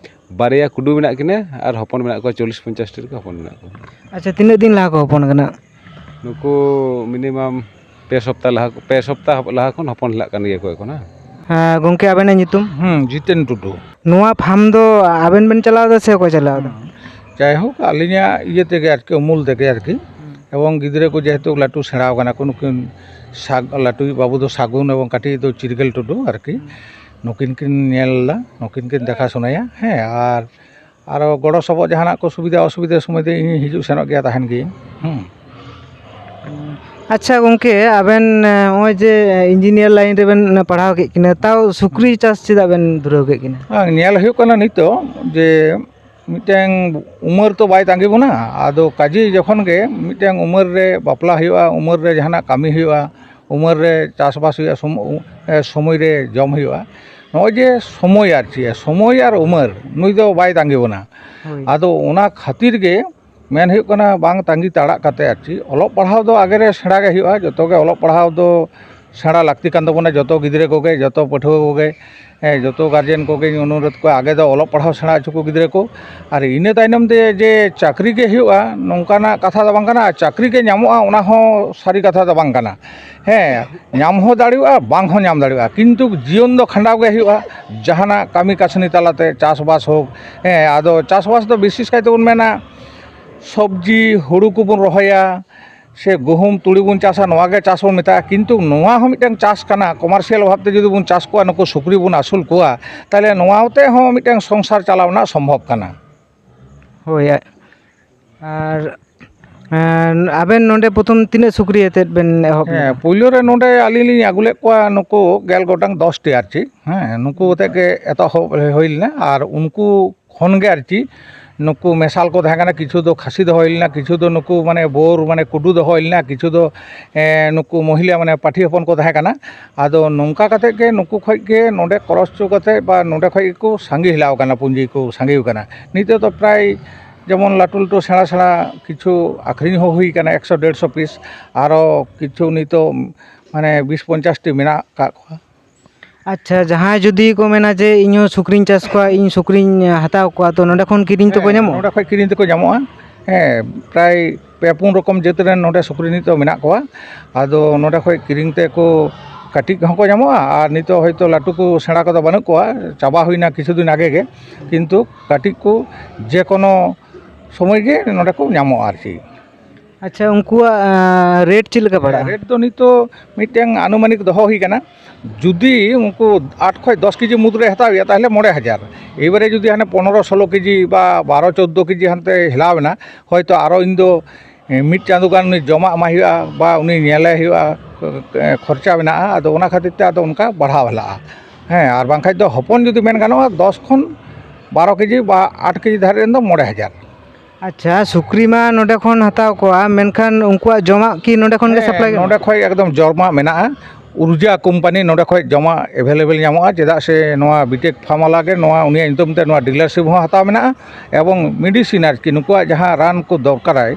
ᱵᱟᱨᱭᱟ ᱠᱩᱰᱩ ᱢᱮᱱᱟᱜ ᱠᱤᱱᱟᱹ ᱟᱨ ᱦᱚᱯᱚᱱ ᱢᱮᱱᱟᱜ ᱠᱚᱣᱟ, ᱪᱚᱞᱞᱤᱥ ᱯᱚᱧᱪᱟᱥ ᱴᱤ ᱞᱮᱠᱟ ᱦᱚᱯᱚᱱ ᱢᱮᱱᱟᱜ ᱠᱚᱣᱟ᱾ ᱟᱪᱪᱷᱟ, ᱛᱤᱱᱟᱹᱜ ᱫᱤᱱ ᱞᱟᱦᱟ ᱠᱚ ᱦᱚᱯᱚᱱ ᱠᱟᱱᱟ? ᱱᱩᱠᱩ ᱢᱤᱱᱤᱢᱟᱢ ᱯᱮ ᱥᱚᱯᱛᱟ ᱞᱟᱦᱟ, ᱯᱮ ᱥᱚᱯᱛᱟ ᱞᱟᱦᱟ ᱠᱷᱚᱱ ᱦᱚᱯᱚᱱ ᱦᱮᱞᱟᱜ ᱠᱟᱱ ᱜᱮᱭᱟ ᱠᱚ ᱮᱠᱷᱚᱱ, ᱦᱮᱸ᱾ ᱦᱮᱸ, ᱜᱚᱢᱠᱮ, ᱟᱵᱮᱱᱟᱜ ᱧᱩᱛᱩᱢ? ᱦᱩᱸ, ᱡᱤᱛᱮᱱ ᱴᱩᱰᱩ᱾ ᱱᱚᱣᱟ ᱯᱷᱟᱨᱢ ᱫᱚ ᱟᱵᱮᱱ ᱵᱮᱱ ᱪᱟᱞᱟᱣ ᱮᱫᱟ ᱥᱮ ᱚᱠᱚᱭ ᱪᱟᱞᱟᱣ ᱮᱫᱟ? ᱦᱩᱸ᱾ ᱡᱟᱭᱦᱳᱠ, ᱟᱹᱞᱤᱧᱟᱜ ᱤᱭᱟᱹ ᱛᱮᱜᱮ ᱟᱨᱠᱤ, ᱩᱢᱩᱞ ᱛᱮᱜᱮ ᱟᱨᱠᱤ᱾ ᱦᱩᱸ᱾ ᱮᱵᱚᱝ ᱜᱤᱫᱽᱨᱟᱹ ᱠᱚ ᱡᱮᱦᱮᱛᱩ ᱞᱟᱹᱴᱩ ᱥᱮᱬᱟᱣ ᱠᱟᱱᱟ ᱠᱚ, ᱱᱩᱠᱤᱱ ᱥᱟᱜ-, ᱞᱟᱹᱴᱩᱭᱤᱡ ᱵᱟᱹᱵᱩ ᱫᱚ ᱥᱟᱹᱜᱩᱱ ᱮᱵᱚᱝ ᱠᱟᱹᱴᱤᱡ ᱫᱚ ᱪᱤᱨᱜᱟᱹᱞ ᱴᱩᱰᱩ ᱟᱨᱠᱤ᱾ ᱦᱩᱸ᱾ ᱱᱩᱠᱤᱱ ᱠᱤᱱ ᱧᱮᱞ ᱮᱫᱟ, ᱱᱩᱠᱤᱱ ᱠᱤᱱ ᱫᱮᱠᱷᱟ ᱥᱩᱱᱟᱭᱟ, ᱦᱮᱸ, ᱟᱨ ᱟᱨᱚ ᱜᱚᱲᱚ ᱥᱚᱯᱚᱦᱚᱫ ᱡᱟᱦᱟᱱᱟᱜ ᱠᱚ ᱥᱩᱵᱤᱫᱷᱟ ᱚᱥᱩᱵᱤᱫᱷᱟ ᱥᱚᱢᱚᱭ ᱫᱚ ᱤᱧ ᱦᱤᱡᱩᱜ ᱥᱮᱱᱚᱜ ᱜᱮᱭᱟ, ᱛᱟᱦᱮᱱ ᱜᱤᱭᱟᱹᱧ᱾ ᱦᱩᱸ᱾ ᱟᱪᱪᱷᱟ ᱜᱚᱢᱠᱮ, ᱟᱵᱮᱱ, ᱮ, ᱱᱚᱜᱼᱚᱭ ᱡᱮ ᱤᱧᱡᱤᱱᱤᱭᱟᱨ ᱞᱟᱭᱤᱱ ᱨᱮᱵᱮᱱ ᱯᱟᱲᱦᱟᱣ ᱠᱮᱫ ᱠᱤᱱᱟ, ᱛᱟᱣ ᱥᱩᱠᱨᱤ ᱪᱟᱥ ᱪᱮᱫᱟᱜ ᱵᱮᱱ ᱫᱷᱩᱨᱟᱹᱣ ᱠᱮᱫ ᱠᱤᱱᱟ? ᱵᱟᱝ, ᱧᱮᱞ ᱦᱩᱭᱩᱜ ᱠᱟᱱᱟ ᱱᱤᱛᱚᱜ ᱡᱮ ᱢᱤᱫᱴᱮᱱ ᱩᱢᱮᱨ ᱛᱚ ᱵᱟᱭ ᱛᱟᱺᱜᱤ ᱵᱚᱱᱟ, ᱟᱫᱚ ᱠᱟᱡᱮ ᱡᱚᱠᱷᱚᱱ ᱜᱮ ᱢᱤᱫᱴᱮᱱ ᱩᱢᱮᱨ ᱨᱮ ᱵᱟᱯᱞᱟ ᱦᱩᱭᱩᱜᱼᱟ, ᱩᱢᱮᱨ ᱨᱮ ᱡᱟᱦᱟᱱᱟᱜ ᱠᱟᱹᱢᱤ ᱦᱩᱭᱩᱜᱼᱟ, ᱩᱢᱮᱨ ᱨᱮ ᱪᱟᱥᱵᱟᱥ ᱦᱩᱭᱩᱜᱼᱟ, ᱥᱚᱢ-, ᱮ, ᱥᱚᱢᱚᱭ ᱨᱮ ᱡᱚᱢ ᱦᱩᱭᱩᱜᱼᱟ᱾ ᱱᱚᱜᱼᱚᱭ ᱡᱮ ᱥᱚᱢᱚᱭ ᱟᱨ ᱪᱮᱫ, ᱥᱚᱢᱚᱭ ᱟᱨ ᱩᱢᱮᱨ ᱱᱩᱭ ᱫᱚ ᱵᱟᱭ ᱛᱟᱺᱜᱤ ᱵᱚᱱᱟ᱾ ᱦᱳᱭ᱾ ᱟᱫᱚ ᱚᱱᱟ ᱠᱷᱟᱹᱛᱤᱨ ᱜᱮ ᱢᱮᱱ ᱦᱩᱭᱩᱜ ᱠᱟᱱᱟ, ᱵᱟᱝ ᱛᱟᱺᱜᱤ ᱛᱟᱲᱟᱜ ᱠᱟᱛᱮ ᱟᱨ ᱪᱮᱫ, ᱚᱞᱚᱜ ᱯᱟᱲᱦᱟᱣ ᱫᱚ ᱟᱜᱮ ᱨᱮ ᱥᱮᱬᱟ ᱜᱮ ᱦᱩᱭᱩᱜᱼᱟ᱾ ᱡᱚᱛᱚ ᱜᱮ ᱚᱞᱚᱜ ᱯᱟᱲᱦᱟᱣ ᱫᱚ ᱥᱮᱬᱟ ᱞᱟᱹᱠᱛᱤ ᱠᱟᱱ ᱛᱟᱵᱚᱱᱟ, ᱡᱚᱛᱚ ᱜᱤᱫᱽᱨᱟᱹ ᱠᱚᱜᱮ, ᱡᱚᱛᱚ ᱯᱟᱹᱴᱷᱩᱣᱟᱹ ᱠᱚᱜᱮ᱾ ᱦᱮᱸ, ᱡᱚᱛᱚ ᱜᱟᱨᱡᱮᱱ ᱠᱚᱜᱮᱧ ᱚᱱᱩᱨᱳᱫᱷ ᱠᱚᱣᱟ, ᱟᱜᱮ ᱫᱚ ᱚᱞᱚᱜ ᱯᱟᱲᱦᱟᱣ ᱥᱮᱬᱟ ᱦᱚᱪᱚ ᱠᱚ ᱜᱤᱫᱽᱨᱟᱹ ᱠᱚ, ᱟᱨ ᱤᱱᱟᱹ ᱛᱟᱭᱱᱚᱢ ᱛᱮ ᱡᱮ ᱪᱟᱹᱠᱨᱤ ᱜᱮ ᱦᱩᱭᱩᱜᱼᱟ, ᱱᱚᱝᱠᱟᱱᱟᱜ ᱠᱟᱛᱷᱟ ᱫᱚ ᱵᱟᱝ ᱠᱟᱱᱟ᱾ ᱟᱨ ᱪᱟᱹᱠᱨᱤ ᱜᱮ ᱧᱟᱢᱚᱜᱼᱟ, ᱚᱱᱟ ᱦᱚᱸ ᱥᱟᱹᱨᱤ ᱠᱟᱛᱷᱟ ᱫᱚ ᱵᱟᱝ ᱠᱟᱱᱟ᱾ ᱦᱮᱸ, ᱧᱟᱢ ᱦᱚᱸ ᱫᱟᱲᱮᱭᱟᱜᱼᱟ, ᱵᱟᱝ ᱦᱚᱸ ᱧᱟᱢ ᱫᱟᱲᱮᱭᱟᱜᱼᱟ, ᱠᱤᱱᱛᱩ ᱡᱤᱭᱚᱱ ᱫᱚ ᱠᱷᱟᱸᱰᱟᱣ ᱜᱮ ᱦᱩᱭᱩᱜᱼᱟ, ᱡᱟᱦᱟᱱᱟᱜ ᱠᱟᱹᱢᱤ ᱠᱟᱹᱥᱱᱤ ᱛᱟᱞᱟᱛᱮ, ᱪᱟᱥᱵᱟᱥ ᱦᱳᱠ᱾ ᱦᱮᱸ, ᱟᱫᱚ ᱪᱟᱥᱵᱟᱥ ᱫᱚ ᱵᱤᱥᱮᱥ ᱠᱟᱭᱛᱮ ᱵᱚᱱ ᱢᱮᱱᱟ, ᱥᱚᱵᱽᱡᱤ, ᱦᱩᱲᱩ ᱠᱚᱵᱚᱱ ᱨᱚᱦᱚᱭᱟ, ᱥᱮ ᱜᱩᱦᱩᱢ ᱛᱩᱲᱤ ᱵᱚᱱ ᱪᱟᱥᱟ, ᱱᱚᱣᱟ ᱜᱮ ᱪᱟᱥ ᱵᱚᱱ ᱢᱮᱛᱟᱜᱼᱟ, ᱠᱤᱱᱛᱩ ᱱᱚᱣᱟ ᱦᱚᱸ ᱢᱤᱫᱴᱟᱝ ᱪᱟᱥ ᱠᱟᱱᱟ, ᱠᱚᱢᱟᱨᱥᱤᱭᱟᱞ ᱵᱷᱟᱵᱽᱛᱮ ᱡᱩᱫᱤ ᱵᱚᱱ ᱪᱟᱥ ᱠᱚᱣᱟ, ᱱᱩᱠᱩ ᱥᱩᱠᱨᱤ ᱵᱚᱱ ᱟᱹᱥᱩᱞ ᱠᱚᱣᱟ, ᱛᱟᱦᱚᱞᱮ ᱱᱚᱣᱟ ᱛᱮ ᱦᱚᱸ ᱢᱤᱫᱴᱟᱝ ᱥᱚᱝᱥᱟᱨ ᱪᱟᱞᱟᱣ ᱨᱮᱱᱟᱜ ᱥᱚᱢᱵᱷᱚᱵ ᱠᱟᱱᱟ᱾ ᱦᱳᱭ᱾ ᱟᱨ ᱟᱵᱮᱱ ᱱᱚᱰᱮ ᱯᱨᱚᱛᱷᱚᱢ ᱛᱤᱱᱟᱹᱜ ᱥᱩᱠᱨᱤ ᱟᱛᱮᱫ ᱵᱮᱱ ᱮᱦᱚᱵ ᱞᱮᱫᱟ? ᱯᱳᱭᱞᱳ ᱨᱮ ᱱᱚᱰᱮ ᱟᱹᱞᱤᱧ ᱞᱤᱧ ᱟᱹᱜᱩ ᱞᱮᱫ ᱠᱚᱣᱟ ᱱᱩᱠᱩ ᱜᱮᱞ ᱜᱚᱴᱟᱝ, ᱫᱚᱥ ᱴᱤ ᱟᱨ ᱪᱮᱫ, ᱦᱮᱸ, ᱱᱩᱠᱩ ᱟᱛᱮᱫ ᱜᱮ ᱮᱛᱚᱦᱚᱵ ᱦᱩᱭ ᱞᱮᱱᱟ᱾ ᱟᱨ ᱩᱱᱠᱩ ᱠᱷᱚᱱ ᱜᱮ ᱟᱨ ᱪᱮᱫ ᱱᱩᱠᱩ ᱢᱮᱥᱟᱞ ᱠᱚ ᱛᱟᱦᱮᱸ ᱠᱟᱱᱟ, ᱠᱤᱪᱷᱩ ᱫᱚ ᱠᱷᱟᱹᱥᱤ ᱫᱚᱦᱚ ᱦᱩᱭ ᱞᱮᱱᱟ, ᱠᱤᱪᱷᱩ ᱫᱚ ᱱᱩᱠᱩ ᱢᱟᱱᱮ ᱵᱳᱨ, ᱢᱟᱱᱮ ᱠᱩᱰᱩ ᱫᱚᱦᱚ ᱦᱩᱭ ᱞᱮᱱᱟ, ᱠᱤᱪᱷᱩ ᱫᱚ ᱮᱸ, ᱱᱩᱠᱩ ᱢᱚᱦᱤᱞᱟ ᱢᱟᱱᱮ ᱯᱟᱹᱴᱷᱤ ᱦᱚᱯᱚᱱ ᱠᱚ ᱛᱟᱦᱮᱸ ᱠᱟᱱᱟ᱾ ᱟᱫᱚ ᱱᱚᱝᱠᱟ ᱠᱟᱛᱮᱫ ᱜᱮ ᱱᱩᱠᱩ ᱠᱷᱚᱱ ᱜᱮ ᱱᱚᱰᱮ ᱠᱨᱚᱥ ᱦᱚᱪᱚ ᱠᱟᱛᱮᱫ ᱵᱟ ᱱᱚᱰᱮ ᱠᱷᱚᱱ ᱜᱮᱠᱚ ᱥᱟᱸᱜᱮ ᱦᱮᱞᱟᱣ ᱠᱟᱱᱟ, ᱯᱩᱸᱡᱤ ᱠᱚ ᱥᱟᱸᱜᱮ ᱠᱟᱱᱟ᱾ ᱱᱤᱛᱚᱜ ᱫᱚ ᱯᱨᱟᱭ ᱡᱮᱢᱚᱱ ᱞᱟᱹᱴᱩ ᱞᱟᱹᱴᱩ ᱥᱮᱬᱟ ᱥᱮᱬᱟ ᱠᱤᱪᱷᱩ ᱟᱹᱠᱷᱨᱤᱧ ᱦᱚᱸ ᱦᱩᱭ ᱠᱟᱱᱟ, ᱮᱠᱥᱚ ᱰᱮᱲᱥᱚ ᱯᱤᱥ, ᱟᱨᱚ ᱠᱤᱪᱷᱩ ᱱᱤᱛᱚᱜ ᱢᱟᱱᱮ ᱵᱤᱥ ᱯᱚᱧᱪᱟᱥ ᱴᱤ ᱢᱮᱱᱟᱜ ᱟᱠᱟᱫ ᱠᱚᱣᱟ᱾ ᱟᱪᱪᱷᱟ, ᱡᱟᱦᱟᱸᱭ ᱡᱩᱫᱤ ᱠᱚ ᱢᱮᱱᱟ ᱡᱮ ᱤᱧ ᱦᱚᱸ ᱥᱩᱠᱨᱤᱧ ᱪᱟᱥ ᱠᱚᱣᱟ, ᱤᱧ ᱥᱩᱠᱨᱤᱧ ᱦᱟᱛᱟᱣ ᱠᱚᱣᱟ, ᱛᱚ ᱱᱚᱰᱮ ᱠᱷᱚᱱ ᱠᱤᱨᱤᱧ ᱛᱮᱠᱚ ᱦᱮᱸ, ᱧᱟᱢᱚᱜᱼᱟ? ᱱᱚᱰᱮ ᱠᱷᱚᱱ ᱠᱤᱨᱤᱧ ᱛᱮᱠᱚ ᱧᱟᱢᱚᱜᱼᱟ᱾ ᱦᱮᱸ, ᱯᱨᱟᱭ ᱯᱮ ᱯᱩᱱ ᱨᱚᱠᱚᱢ ᱡᱟᱹᱛ ᱨᱮᱱ ᱱᱚᱰᱮ ᱥᱩᱠᱨᱤ ᱱᱤᱛᱚᱜ ᱢᱮᱱᱟᱜ ᱠᱚᱣᱟ᱾ ᱟᱫᱚ ᱱᱚᱰᱮ ᱠᱷᱚᱱ ᱠᱤᱨᱤᱧ ᱛᱮᱠᱚ ᱠᱟᱹᱴᱤᱡ ᱦᱚᱸᱠᱚ ᱧᱟᱢᱚᱜᱼᱟ, ᱟᱨ ᱱᱤᱛᱚᱜ ᱦᱚᱭᱛᱳ ᱞᱟᱹᱴᱩ ᱠᱚ ᱥᱮᱬᱟ ᱠᱚᱫᱚ ᱵᱟᱹᱱᱩᱜ ᱠᱚᱣᱟ, ᱪᱟᱵᱟ ᱦᱩᱭᱱᱟ ᱠᱤᱪᱷᱩ ᱫᱤᱱ ᱟᱜᱮ ᱜᱮ, ᱠᱤᱱᱛᱩ ᱠᱟᱹᱴᱤᱡ ᱠᱚ ᱡᱮᱠᱳᱱᱳ ᱥᱚᱢᱚᱭ ᱜᱮ ᱱᱚᱰᱮ ᱠᱚ ᱧᱟᱢᱚᱜᱼᱟ ᱟᱨ ᱪᱮᱫ᱾ ᱟᱪᱪᱷᱟ, ᱩᱱᱠᱩᱣᱟᱜ ᱨᱮᱴ ᱪᱮᱫ ᱞᱮᱠᱟ ᱯᱟᱲᱟᱜᱼᱟ? ᱨᱮᱴ ᱫᱚ ᱱᱤᱛᱚᱜ ᱢᱤᱫᱴᱮᱱ ᱟᱱᱩᱢᱟᱱᱤᱠ ᱫᱚᱦᱚ ᱦᱩᱭ ᱠᱟᱱᱟ᱾ ᱡᱩᱫᱤ ᱩᱱᱠᱩ ᱟᱴ ᱠᱷᱚᱱ ᱫᱚᱥ ᱠᱮᱡᱤ ᱢᱩᱫᱽᱨᱮ ᱦᱟᱛᱟᱣ ᱦᱩᱭᱩᱜᱼᱟ, ᱛᱟᱦᱚᱞᱮ ᱢᱚᱬᱮ ᱦᱟᱡᱟᱨ᱾ ᱮᱭᱵᱟᱨᱮ ᱡᱩᱫᱤ ᱦᱟᱱᱮ ᱯᱚᱱᱨᱚ ᱥᱳᱞᱳ ᱠᱮᱡᱤ ᱵᱟ ᱵᱟᱨᱚ ᱪᱳᱫᱽᱫᱳ ᱠᱮᱡᱤ ᱦᱟᱱᱛᱮ ᱦᱮᱞᱟᱣ ᱮᱱᱟ, ᱦᱚᱭᱛᱳ ᱟᱨᱚ ᱤᱧ ᱫᱚ ᱢᱤᱫ ᱪᱟᱸᱫᱳ ᱜᱟᱱ ᱩᱱᱤ ᱡᱚᱢᱟᱜ ᱮᱢᱟᱭ ᱦᱩᱭᱩᱜᱼᱟ ᱵᱟ ᱩᱱᱤ ᱧᱮᱞᱮ ᱦᱩᱭᱩᱜᱼᱟ, ᱠᱷᱚᱨᱪᱟ ᱢᱮᱱᱟᱜᱼᱟ᱾ ᱟᱫᱚ ᱚᱱᱟ ᱠᱷᱟᱹᱛᱤᱨ ᱛᱮ ᱟᱫᱚ ᱚᱱᱠᱟ ᱵᱟᱲᱦᱟᱣ ᱦᱮᱞᱟᱜᱼᱟ᱾ ᱦᱮᱸ, ᱟᱨ ᱵᱟᱝᱠᱷᱟᱡ ᱫᱚ ᱦᱚᱯᱚᱱ ᱡᱩᱫᱤ ᱢᱮᱱ ᱜᱟᱱᱚᱜᱼᱟ, ᱫᱚᱥ ᱠᱷᱚᱱ ᱵᱟᱨᱚ ᱠᱮᱡᱤ ᱵᱟ ᱟᱴ ᱠᱮᱡᱤ ᱫᱷᱟᱹᱨᱤᱡ ᱨᱮᱱ ᱫᱚ ᱢᱚᱬᱮ ᱦᱟᱡᱟᱨ᱾ ᱟᱪᱪᱷᱟ, ᱥᱩᱠᱨᱤ ᱢᱟ ᱱᱚᱰᱮ ᱠᱷᱚᱱ ᱦᱟᱛᱟᱣ ᱠᱚᱣᱟ, ᱢᱮᱱᱠᱷᱟᱱ ᱩᱱᱠᱩᱣᱟᱜ ᱡᱚᱢᱟᱜ ᱠᱤ ᱱᱚᱰᱮ ᱠᱷᱚᱱ ᱜᱮ ᱦᱮᱸ, ᱥᱟᱯᱞᱟᱭ ᱜᱟᱱᱚᱜᱼᱟ? ᱱᱚᱰᱮ ᱠᱷᱚᱡ ᱮᱠᱫᱚᱢ ᱡᱚᱢᱟᱜ ᱢᱮᱱᱟᱜᱼᱟ᱾ ᱩᱨᱡᱟ ᱠᱳᱢᱯᱟᱱᱤ ᱱᱚᱰᱮ ᱠᱷᱚᱡ ᱡᱚᱢᱟᱜ ᱮᱵᱮᱞᱮᱵᱮᱞ ᱧᱟᱢᱚᱜᱼᱟ, ᱪᱮᱫᱟᱜ ᱥᱮ ᱱᱚᱣᱟ ᱵᱤᱴᱮᱠ ᱯᱷᱟᱨᱢ ᱣᱟᱞᱟ ᱜᱮ ᱱᱚᱣᱟ ᱩᱱᱤᱭᱟᱜ ᱧᱩᱛᱩᱢ ᱛᱮ ᱱᱚᱣᱟ ᱰᱤᱞᱟᱨᱥᱤᱯ ᱦᱚᱸ ᱦᱟᱛᱟᱣ ᱢᱮᱱᱟᱜᱼᱟ᱾ ᱮᱵᱚᱝ ᱢᱮᱰᱤᱥᱤᱱ ᱟᱨᱠᱤ ᱱᱩᱠᱩᱣᱟᱜ ᱡᱟᱦᱟᱸ ᱨᱟᱱ ᱠᱚ ᱫᱚᱨᱠᱟᱨᱟᱭ,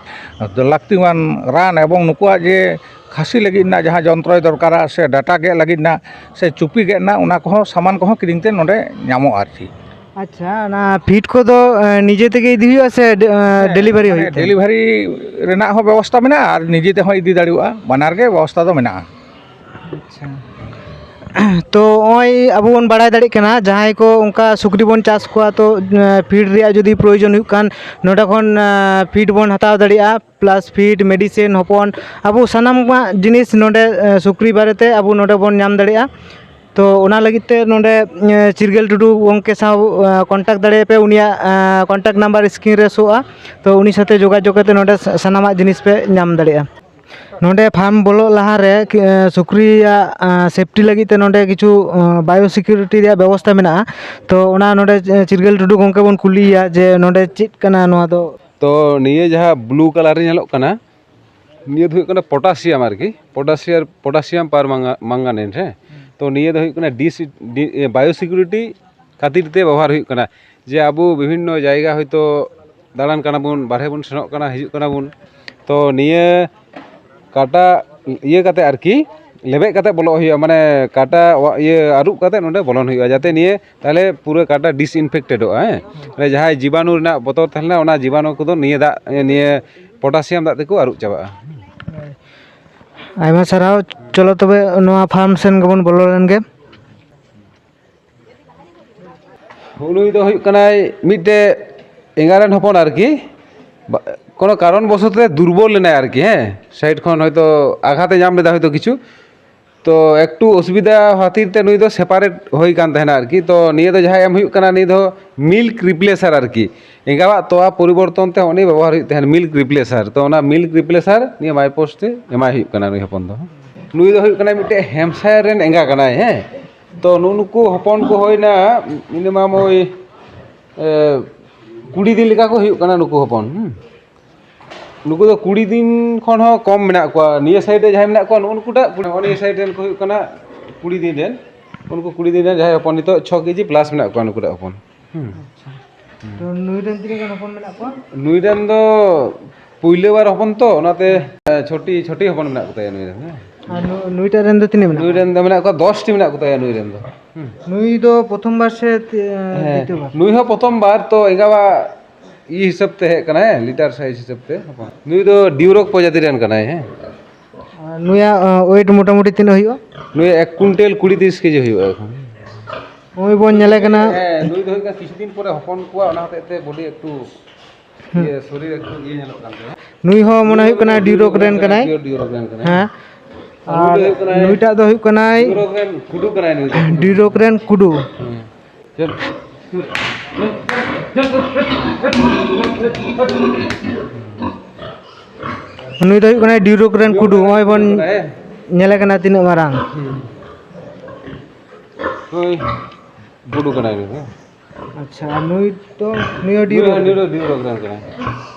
ᱞᱟᱹᱠᱛᱤᱣᱟᱱ ᱨᱟᱱ ᱮᱵᱚᱝ ᱱᱩᱠᱩᱣᱟᱜ ᱡᱮ ᱠᱷᱟᱹᱥᱤ ᱞᱟᱹᱜᱤᱫ ᱨᱮᱱᱟᱜ ᱡᱟᱦᱟᱸ ᱡᱚᱱᱛᱨᱚᱭ ᱫᱚᱨᱠᱟᱨᱟ ᱥᱮ ᱰᱟᱴᱟ ᱜᱮᱫ ᱞᱟᱹᱜᱤᱫ ᱨᱮᱱᱟᱜ ᱥᱮ ᱪᱩᱯᱤ ᱜᱮᱫ ᱨᱮᱱᱟᱜ, ᱚᱱᱟ ᱠᱚᱦᱚᱸ ᱥᱟᱢᱟᱱ ᱠᱚᱦᱚᱸ ᱠᱤᱨᱤᱧ ᱛᱮ ᱱᱚᱰᱮ ᱧᱟᱢᱚᱜᱼᱟ ᱟᱨᱠᱤ᱾ ᱟᱪᱪᱷᱟ, ᱚᱱᱟ ᱯᱷᱤᱰ ᱠᱚᱫᱚ ᱮ, ᱱᱤᱡᱮ ᱛᱮᱜᱮ ᱤᱫᱤ ᱦᱩᱭᱩᱜᱼᱟ ᱥᱮ ᱰᱮ-, ᱮ, ᱰᱮᱞᱤᱵᱷᱟᱨᱤ ᱦᱩᱭᱩᱜ ᱛᱮ? ᱰᱮᱞᱤᱵᱷᱟᱨᱤ ᱨᱮᱱᱟᱜ ᱦᱚᱸ ᱵᱮᱵᱚᱥᱛᱷᱟ ᱢᱮᱱᱟᱜᱼᱟ ᱟᱨ ᱱᱤᱡᱮ ᱛᱮᱦᱚᱸ ᱤᱫᱤ ᱫᱟᱲᱮᱭᱟᱜᱼᱟ, ᱵᱟᱱᱟᱨ ᱜᱮ ᱵᱮᱵᱚᱥᱛᱷᱟ ᱫᱚ ᱢᱮᱱᱟᱜᱼᱟ᱾ ᱟᱪᱪᱷᱟ, ᱛᱚ ᱱᱚᱜᱼᱚᱭ ᱟᱵᱚ ᱵᱚᱱ ᱵᱟᱲᱟᱭ ᱫᱟᱲᱮᱭᱟᱜ ᱠᱟᱱᱟ, ᱡᱟᱦᱟᱸᱭ ᱠᱚ ᱚᱱᱠᱟ ᱥᱩᱠᱨᱤ ᱵᱚᱱ ᱪᱟᱥ ᱠᱚᱣᱟ, ᱛᱚ ᱯᱷᱤᱰ ᱨᱮᱭᱟᱜ ᱡᱩᱫᱤ ᱯᱨᱚᱭᱳᱡᱚᱱ ᱦᱩᱭᱩᱜ ᱠᱷᱟᱱ, ᱱᱚᱸᱰᱮ ᱠᱷᱚᱱ ᱯᱷᱤᱰ ᱵᱚᱱ ᱦᱟᱛᱟᱣ ᱫᱟᱲᱮᱭᱟᱜᱼᱟ, ᱯᱞᱟᱥ ᱯᱷᱤᱰ, ᱢᱮᱰᱤᱥᱤᱱ, ᱦᱚᱯᱚᱱ, ᱟᱵᱚ ᱥᱟᱱᱟᱢᱟᱜ ᱡᱤᱱᱤᱥ ᱱᱚᱸᱰᱮ ᱥᱩᱠᱨᱤ ᱵᱟᱨᱮᱛᱮ ᱟᱵᱚ ᱱᱚᱸᱰᱮ ᱵᱚᱱ ᱧᱟᱢ ᱫᱟᱲᱮᱭᱟᱜᱼᱟ᱾ ᱛᱚ ᱚᱱᱟ ᱞᱟᱹᱜᱤᱫ ᱛᱮ ᱱᱚᱸᱰᱮ ᱪᱤᱨᱜᱟᱹᱞ ᱴᱩᱰᱩ ᱜᱚᱢᱠᱮ ᱥᱟᱶ ᱠᱚᱱᱴᱟᱠᱴ ᱫᱟᱲᱮᱭᱟᱜᱼᱟ ᱯᱮ, ᱩᱱᱤᱭᱟᱜ ᱠᱚᱱᱴᱟᱠᱴ ᱱᱟᱢᱵᱟᱨ ᱥᱠᱨᱤᱱ ᱨᱮ ᱥᱳᱜᱼᱟ᱾ ᱛᱚ ᱩᱱᱤ ᱥᱟᱛᱮ ᱡᱳᱜᱟᱡᱳᱜᱽ ᱠᱟᱛᱮ ᱱᱚᱸᱰᱮ ᱥᱟᱱᱟᱢᱟᱜ ᱡᱤᱱᱤᱥ ᱯᱮ ᱧᱟᱢ ᱫᱟᱲᱮᱭᱟᱜᱼᱟ᱾ ᱱᱚᱸᱰᱮ ᱯᱷᱟᱨᱢ ᱵᱚᱞᱚᱜ ᱞᱟᱦᱟᱨᱮ ᱥᱩᱠᱨᱤᱭᱟᱜ ᱥᱮᱯᱴᱤ ᱞᱟᱹᱜᱤᱫ ᱛᱮ ᱱᱚᱸᱰᱮ ᱠᱤᱪᱷᱩ ᱵᱟᱭᱳ ᱥᱤᱠᱤᱭᱩᱨᱤᱴᱤ ᱨᱮᱭᱟᱜ ᱵᱮᱵᱚᱥᱛᱟ ᱢᱮᱱᱟᱜᱼᱟ᱾ ᱛᱚ ᱚᱱᱟ ᱱᱚᱸᱰᱮ ᱪᱤᱨᱜᱟᱹᱞ ᱴᱩᱰᱩ ᱜᱚᱢᱠᱮ ᱵᱚᱱ ᱠᱩᱞᱤᱭᱮᱭᱟ ᱡᱮ ᱱᱚᱸᱰᱮ ᱪᱮᱫ ᱠᱟᱱᱟ ᱱᱚᱣᱟ ᱫᱚ᱾ ᱛᱚ ᱱᱤᱭᱟᱹ ᱡᱟᱦᱟᱸ ᱵᱞᱩ ᱠᱟᱞᱟᱨ ᱨᱮ ᱧᱮᱞᱚᱜ ᱠᱟᱱᱟ, ᱱᱤᱭᱟᱹ ᱫᱚ ᱦᱩᱭᱩᱜ ᱠᱟᱱᱟ ᱯᱚᱴᱟᱥᱤᱭᱟᱢ ᱟᱨᱠᱤ, ᱯᱚᱴᱟᱥᱤᱭᱟᱢ, ᱯᱚᱴᱟᱥᱤᱭᱟᱢ ᱯᱟᱨ ᱢᱟᱝᱜᱟᱱᱮᱴ᱾ ᱦᱮᱸ, ᱛᱚ ᱱᱤᱭᱟᱹ ᱫᱚ ᱦᱩᱭᱩᱜ ᱠᱟᱱᱟ ᱰᱤᱥ ᱵᱟᱭᱳ ᱥᱤᱠᱤᱭᱩᱨᱤᱴᱤ ᱠᱷᱟᱹᱛᱤᱨ ᱛᱮ ᱵᱮᱵᱚᱦᱟᱨ ᱦᱩᱭᱩᱜ ᱠᱟᱱᱟ, ᱡᱮ ᱟᱵᱚ ᱵᱤᱵᱷᱤᱱᱱᱚ ᱡᱟᱭᱜᱟ ᱦᱚᱭᱛᱳ ᱫᱟᱬᱟᱱ ᱠᱟᱱᱟ ᱵᱚᱱ, ᱵᱟᱨᱦᱮ ᱵᱚᱱ ᱥᱮᱱᱚᱜ ᱠᱟᱱᱟ, ᱦᱤᱡᱩᱜ ᱠᱟᱱᱟ ᱵᱚᱱ, ᱛᱚ ᱱᱤᱭᱟᱹ ᱠᱟᱴᱟ ᱤᱭᱟᱹ ᱠᱟᱛᱮ ᱟᱨᱠᱤ, ᱞᱮᱵᱮᱫ ᱠᱟᱛᱮ ᱵᱚᱞᱚᱜ ᱦᱩᱭᱩᱜᱼᱟ, ᱢᱟᱱᱮ ᱠᱟᱴᱟ ᱤᱭᱟᱹ ᱟᱹᱨᱩᱵ ᱠᱟᱛᱮ ᱱᱚᱸᱰᱮ ᱵᱚᱞᱚᱱ ᱦᱩᱭᱩᱜᱼᱟ, ᱡᱟᱛᱮ ᱱᱤᱭᱟᱹ ᱛᱟᱦᱚᱞᱮ ᱯᱩᱨᱟᱹ ᱠᱟᱴᱟ ᱰᱤᱥᱤᱱᱯᱷᱮᱠᱴᱮᱰᱚᱜᱼᱟ᱾ ᱦᱮᱸ, ᱢᱟᱱᱮ ᱡᱟᱦᱟᱸᱭ ᱡᱤᱵᱟᱱᱩ ᱨᱮᱱᱟᱜ ᱵᱚᱛᱚᱨ ᱛᱟᱦᱮᱸ ᱞᱮᱱᱟ, ᱚᱱᱟ ᱡᱤᱵᱟᱱᱩ ᱠᱚᱫᱚ ᱱᱤᱭᱟᱹ ᱫᱟᱜ, ᱱᱤᱭᱟᱹ ᱯᱚᱴᱟᱥᱤᱭᱟᱢ ᱫᱟᱜ ᱛᱮᱠᱚ ᱟᱹᱨᱩᱵ ᱪᱟᱵᱟᱜᱼᱟ᱾ ᱟᱭᱢᱟ ᱥᱟᱨᱦᱟᱣ᱾ ᱪᱚᱞᱚ ᱛᱚᱵᱮ ᱱᱚᱣᱟ ᱯᱷᱟᱨᱢ ᱥᱮᱱ ᱜᱮᱵᱚᱱ ᱵᱚᱞᱚ ᱞᱮᱱ ᱜᱮ᱾ ᱱᱩᱭ ᱫᱚ ᱦᱩᱭᱩᱜ ᱠᱟᱱᱟᱭ ᱢᱤᱫᱴᱮᱡ ᱮᱸᱜᱟ ᱨᱮᱱ ᱦᱚᱯᱚᱱ ᱟᱨᱠᱤ, ᱵᱟ-, ᱠᱳᱱᱳ ᱠᱟᱨᱚᱱ ᱵᱚᱥᱚᱛ ᱛᱮ ᱫᱩᱨᱵᱚᱞ ᱞᱮᱱᱟᱭ ᱟᱨᱠᱤ, ᱦᱮᱸ, ᱥᱟᱭᱤᱰ ᱠᱷᱚᱱ ᱦᱚᱭᱛᱳ ᱟᱜᱷᱟᱛ ᱮ ᱧᱟᱢ ᱞᱮᱫᱟ ᱦᱚᱭᱛᱳ ᱠᱤᱪᱷᱩ, ᱛᱚ ᱮᱠᱴᱩ ᱚᱥᱩᱵᱤᱫᱷᱟ ᱠᱷᱟᱹᱛᱤᱨ ᱛᱮ ᱱᱩᱭ ᱫᱚ ᱥᱮᱯᱟᱨᱮᱴ ᱦᱩᱭ ᱠᱟᱱ ᱛᱟᱦᱮᱱᱟ ᱟᱨᱠᱤ᱾ ᱛᱚ ᱱᱤᱭᱟᱹ ᱫᱚ ᱡᱟᱦᱟᱸᱭ ᱮᱢ ᱦᱩᱭᱩᱜ ᱠᱟᱱᱟ, ᱱᱩᱭ ᱫᱚ ᱢᱤᱞᱠ ᱨᱤᱯᱞᱮᱥᱟᱨ ᱟᱨᱠᱤ, ᱮᱸᱜᱟᱣᱟᱜ ᱛᱚᱣᱟ ᱯᱚᱨᱤᱵᱚᱨᱛᱚᱱ ᱛᱮ ᱩᱱᱤ ᱵᱮᱵᱚᱦᱟᱨ ᱦᱩᱭᱩᱜ ᱛᱟᱦᱮᱱ ᱢᱤᱞᱠ ᱨᱤᱯᱞᱮᱥᱟᱨ᱾ ᱛᱚ ᱚᱱᱟ ᱢᱤᱞᱠ ᱨᱤᱯᱞᱮᱥᱟᱨ ᱱᱤᱭᱟᱹ ᱢᱟᱭᱯᱳᱥᱴ ᱛᱮ ᱮᱢᱟᱭ ᱦᱩᱭᱩᱜ ᱠᱟᱱᱟ ᱱᱩᱭ ᱦᱚᱯᱚᱱ ᱫᱚ᱾ ᱱᱩᱭ ᱫᱚ ᱦᱩᱭᱩᱜ ᱠᱟᱱᱟᱭ ᱢᱤᱫᱴᱮᱡ ᱦᱮᱢᱯᱥᱟᱭᱟᱨ ᱨᱮᱱ ᱮᱸᱜᱟ ᱠᱟᱱᱟᱭ, ᱦᱮᱸ᱾ ᱛᱚ ᱱᱩᱜᱼᱩ ᱱᱩᱠᱩ ᱦᱚᱯᱚᱱ ᱠᱚ ᱦᱩᱭᱱᱟ ᱢᱤᱱᱤᱢᱟᱢ ᱳᱭ, ᱮ, ᱠᱩᱲᱤ ᱫᱤᱱ ᱞᱮᱠᱟ ᱠᱚ ᱦᱩᱭᱩᱜ ᱠᱟᱱᱟ ᱱᱩᱠᱩ ᱦᱚᱯᱚᱱ, ᱦᱩᱸ᱾ ᱱᱩᱠᱩ ᱫᱚ ᱠᱩᱲᱤ ᱫᱤᱱ ᱠᱷᱚᱱ ᱦᱚᱸ ᱠᱚᱢ ᱢᱮᱱᱟᱜ ᱠᱚᱣᱟ᱾ ᱱᱤᱭᱟᱹ ᱥᱟᱭᱤᱰ ᱨᱮ ᱡᱟᱦᱟᱸᱭ ᱢᱮᱱᱟᱜ ᱠᱚᱣᱟ, ᱱᱩᱜᱼᱩ ᱱᱩᱠᱩᱴᱟᱜ ᱠᱩᱲᱤ, ᱱᱚᱜᱼᱚ ᱱᱤᱭᱟᱹ ᱥᱟᱭᱤᱰ ᱨᱮᱱ ᱠᱚ ᱦᱩᱭᱩᱜ ᱠᱟᱱᱟ ᱠᱩᱲᱤ ᱫᱤᱱ ᱨᱮᱱ᱾ ᱩᱱᱠᱩ ᱠᱩᱲᱤ ᱫᱤᱱ ᱨᱮᱱ ᱡᱟᱦᱟᱸᱭ ᱦᱚᱯᱚᱱ, ᱱᱤᱛᱚᱜ ᱪᱷᱚ ᱠᱮᱡᱤ ᱯᱞᱟᱥ ᱢᱮᱱᱟᱜ ᱠᱚᱣᱟ ᱱᱩᱠᱩᱴᱟᱜ ᱦᱚᱯᱚᱱ᱾ ᱦᱩᱸ᱾ ᱟᱪᱪᱷᱟ᱾ ᱛᱚ ᱱᱩᱭ ᱨᱮᱱ ᱛᱤᱱᱟᱹᱜ ᱜᱟᱱ ᱦᱚᱯᱚᱱ ᱢᱮᱱᱟᱜ ᱠᱚᱣᱟ? ᱱᱩᱭ ᱨᱮᱱ ᱫᱚ ᱯᱩᱭᱞᱟᱹ ᱵᱟᱨ ᱦᱚᱯᱚᱱ ᱛᱚ, ᱚᱱᱟᱛᱮ, ᱦᱮᱸ᱾ ᱮ, ᱪᱷᱚᱴᱤ, ᱪᱷᱚᱴᱤ ᱦᱚᱯᱚᱱ ᱢᱮᱱᱟᱜ ᱠᱚᱛᱟᱭᱟ ᱱᱩᱭ ᱨᱮᱱ, ᱦᱮᱸ᱾ ᱟᱨ ᱱᱩ-, ᱱᱩᱭᱴᱟᱜ ᱨᱮᱱ ᱫᱚ ᱛᱤᱱᱟᱹᱜ ᱢᱮᱱᱟᱜ ᱱᱩᱭ ᱠᱚᱣᱟ? ᱨᱮᱱ ᱫᱚ ᱢᱮᱱᱟᱜ ᱠᱚᱣᱟ ᱫᱚᱥ ᱴᱤ ᱢᱮᱱᱟᱜ ᱠᱚᱛᱟᱭᱟ ᱱᱩᱭ ᱨᱮᱱ ᱫᱚ᱾ ᱦᱩᱸ᱾ ᱱᱩᱭ ᱫᱚ ᱯᱨᱚᱛᱷᱚᱢ ᱵᱟᱨ ᱥᱮ ᱛᱤ-, ᱮ, ᱦᱮᱸ, ᱫᱤᱛᱤᱭᱚ ᱵᱟᱨ? ᱱᱩᱭ ᱦᱚᱸ ᱯᱨᱚᱛᱷᱚᱢ ᱵᱟᱨ ᱛᱚ, ᱮᱸᱜᱟᱣᱟᱜ ᱤᱭᱟᱹ ᱦᱤᱥᱟᱹᱵ ᱛᱮ ᱦᱮᱡ ᱠᱟᱱᱟᱭ, ᱞᱤᱴᱟᱨ ᱥᱟᱭᱤᱡ ᱦᱤᱥᱟᱹᱵ ᱛᱮ᱾ ᱱᱩᱭ ᱫᱚ ᱰᱤᱭᱩᱨᱚᱠ ᱯᱨᱚᱡᱟᱛᱤ ᱨᱮᱱ ᱠᱟᱱᱟᱭ, ᱦᱮᱸ᱾ ᱱᱩᱭᱟᱜ ᱳᱭᱮᱴ ᱢᱚᱴᱟᱢᱩᱴᱤ ᱛᱤᱱᱟᱹᱜ ᱦᱩᱭᱩᱜᱼᱟ? ᱱᱩᱭ ᱮᱠ ᱠᱩᱭᱱᱴᱮᱞ ᱠᱩᱲᱤ ᱛᱤᱨᱤᱥ ᱠᱮᱡᱤ ᱦᱩᱭᱩᱜᱼᱟ ᱮᱠᱷᱚᱱ᱾ ᱱᱩᱭ ᱵᱚᱱ ᱧᱮᱞᱮ ᱠᱟᱱᱟ᱾ ᱦᱮᱸ, ᱱᱩᱭ ᱫᱚ ᱦᱩᱭᱩᱜ ᱠᱟᱱᱟ ᱠᱤᱪᱷᱩ ᱫᱤᱱ ᱯᱚᱨᱮ ᱦᱚᱯᱚᱱ ᱠᱚᱣᱟ, ᱚᱱᱟ ᱦᱚᱛᱮᱡ ᱛᱮ ᱵᱚᱰᱤ ᱮᱠᱴᱩ ᱦᱩᱸ᱾ ᱤᱭᱟᱹ, ᱥᱚᱨᱤᱨ ᱮᱠᱴᱩ ᱤᱭᱟᱹ ᱧᱮᱞᱚᱜ ᱠᱟᱱ ᱛᱟᱭᱟ᱾ ᱱᱩᱭ ᱦᱚᱸ ᱢᱚᱱᱮ ᱦᱩᱭᱩᱜ ᱠᱟᱱᱟ ᱰᱤᱭᱩᱨᱳᱠ ᱨᱮᱱ ᱠᱟᱱᱟᱭ᱾ ᱯᱤᱭᱳᱨ ᱰᱤᱭᱩᱨᱳᱠ ᱨᱮᱱ ᱠᱟᱱᱟᱭ᱾ ᱦᱮᱸ᱾ ᱟᱨ ᱱᱩᱭ ᱫᱚ ᱦᱩᱭᱩᱜ ᱠᱟᱱᱟᱭ ᱱᱩᱭᱴᱟᱜ ᱫᱚ ᱦᱩᱭᱩᱜ ᱠᱟᱱᱟᱭ ᱰᱤᱭᱩᱨᱳᱠ ᱨᱮᱱ ᱠᱩᱰᱩ ᱠᱟᱱᱟᱭ ᱱᱩᱭ ᱫᱚ᱾ ᱰᱤᱭᱩᱨᱳᱠ ᱨᱮᱱ ᱠᱩᱰᱩ᱾ ᱦᱮᱸ᱾ ᱪᱚᱞ᱾ ᱱᱩᱭ ᱫᱚ ᱦᱩᱭᱩᱜ ᱠᱟᱱᱟᱭ ᱰᱤᱭᱩᱨᱳᱠ ᱨᱮᱱ ᱠᱩᱰᱩ᱾ ᱱᱚᱜᱼᱚᱭ ᱵᱚᱱ ᱦᱮᱸ᱾ ᱧᱮᱞᱮ ᱠᱟᱱᱟ ᱛᱤᱱᱟᱹᱜ ᱢᱟᱨᱟᱝ᱾ ᱦᱩᱸ᱾ ᱦᱳᱭ, ᱠᱩᱰᱩ ᱠᱟᱱᱟᱭ ᱱᱩᱭ ᱫᱚ᱾ ᱟᱪᱪᱷᱟ, ᱟᱨ ᱱᱩᱭ ᱫᱚ, ᱱᱩᱭ ᱦᱚᱸ ᱱᱩᱭ ᱰᱤᱭᱩᱨᱳᱠ ᱦᱚᱸ, ᱱᱩᱭ ᱨᱮᱱ? ᱫᱚ ᱰᱤᱭᱩᱨᱳᱠ ᱨᱮᱱ ᱠᱟᱱᱟᱭ᱾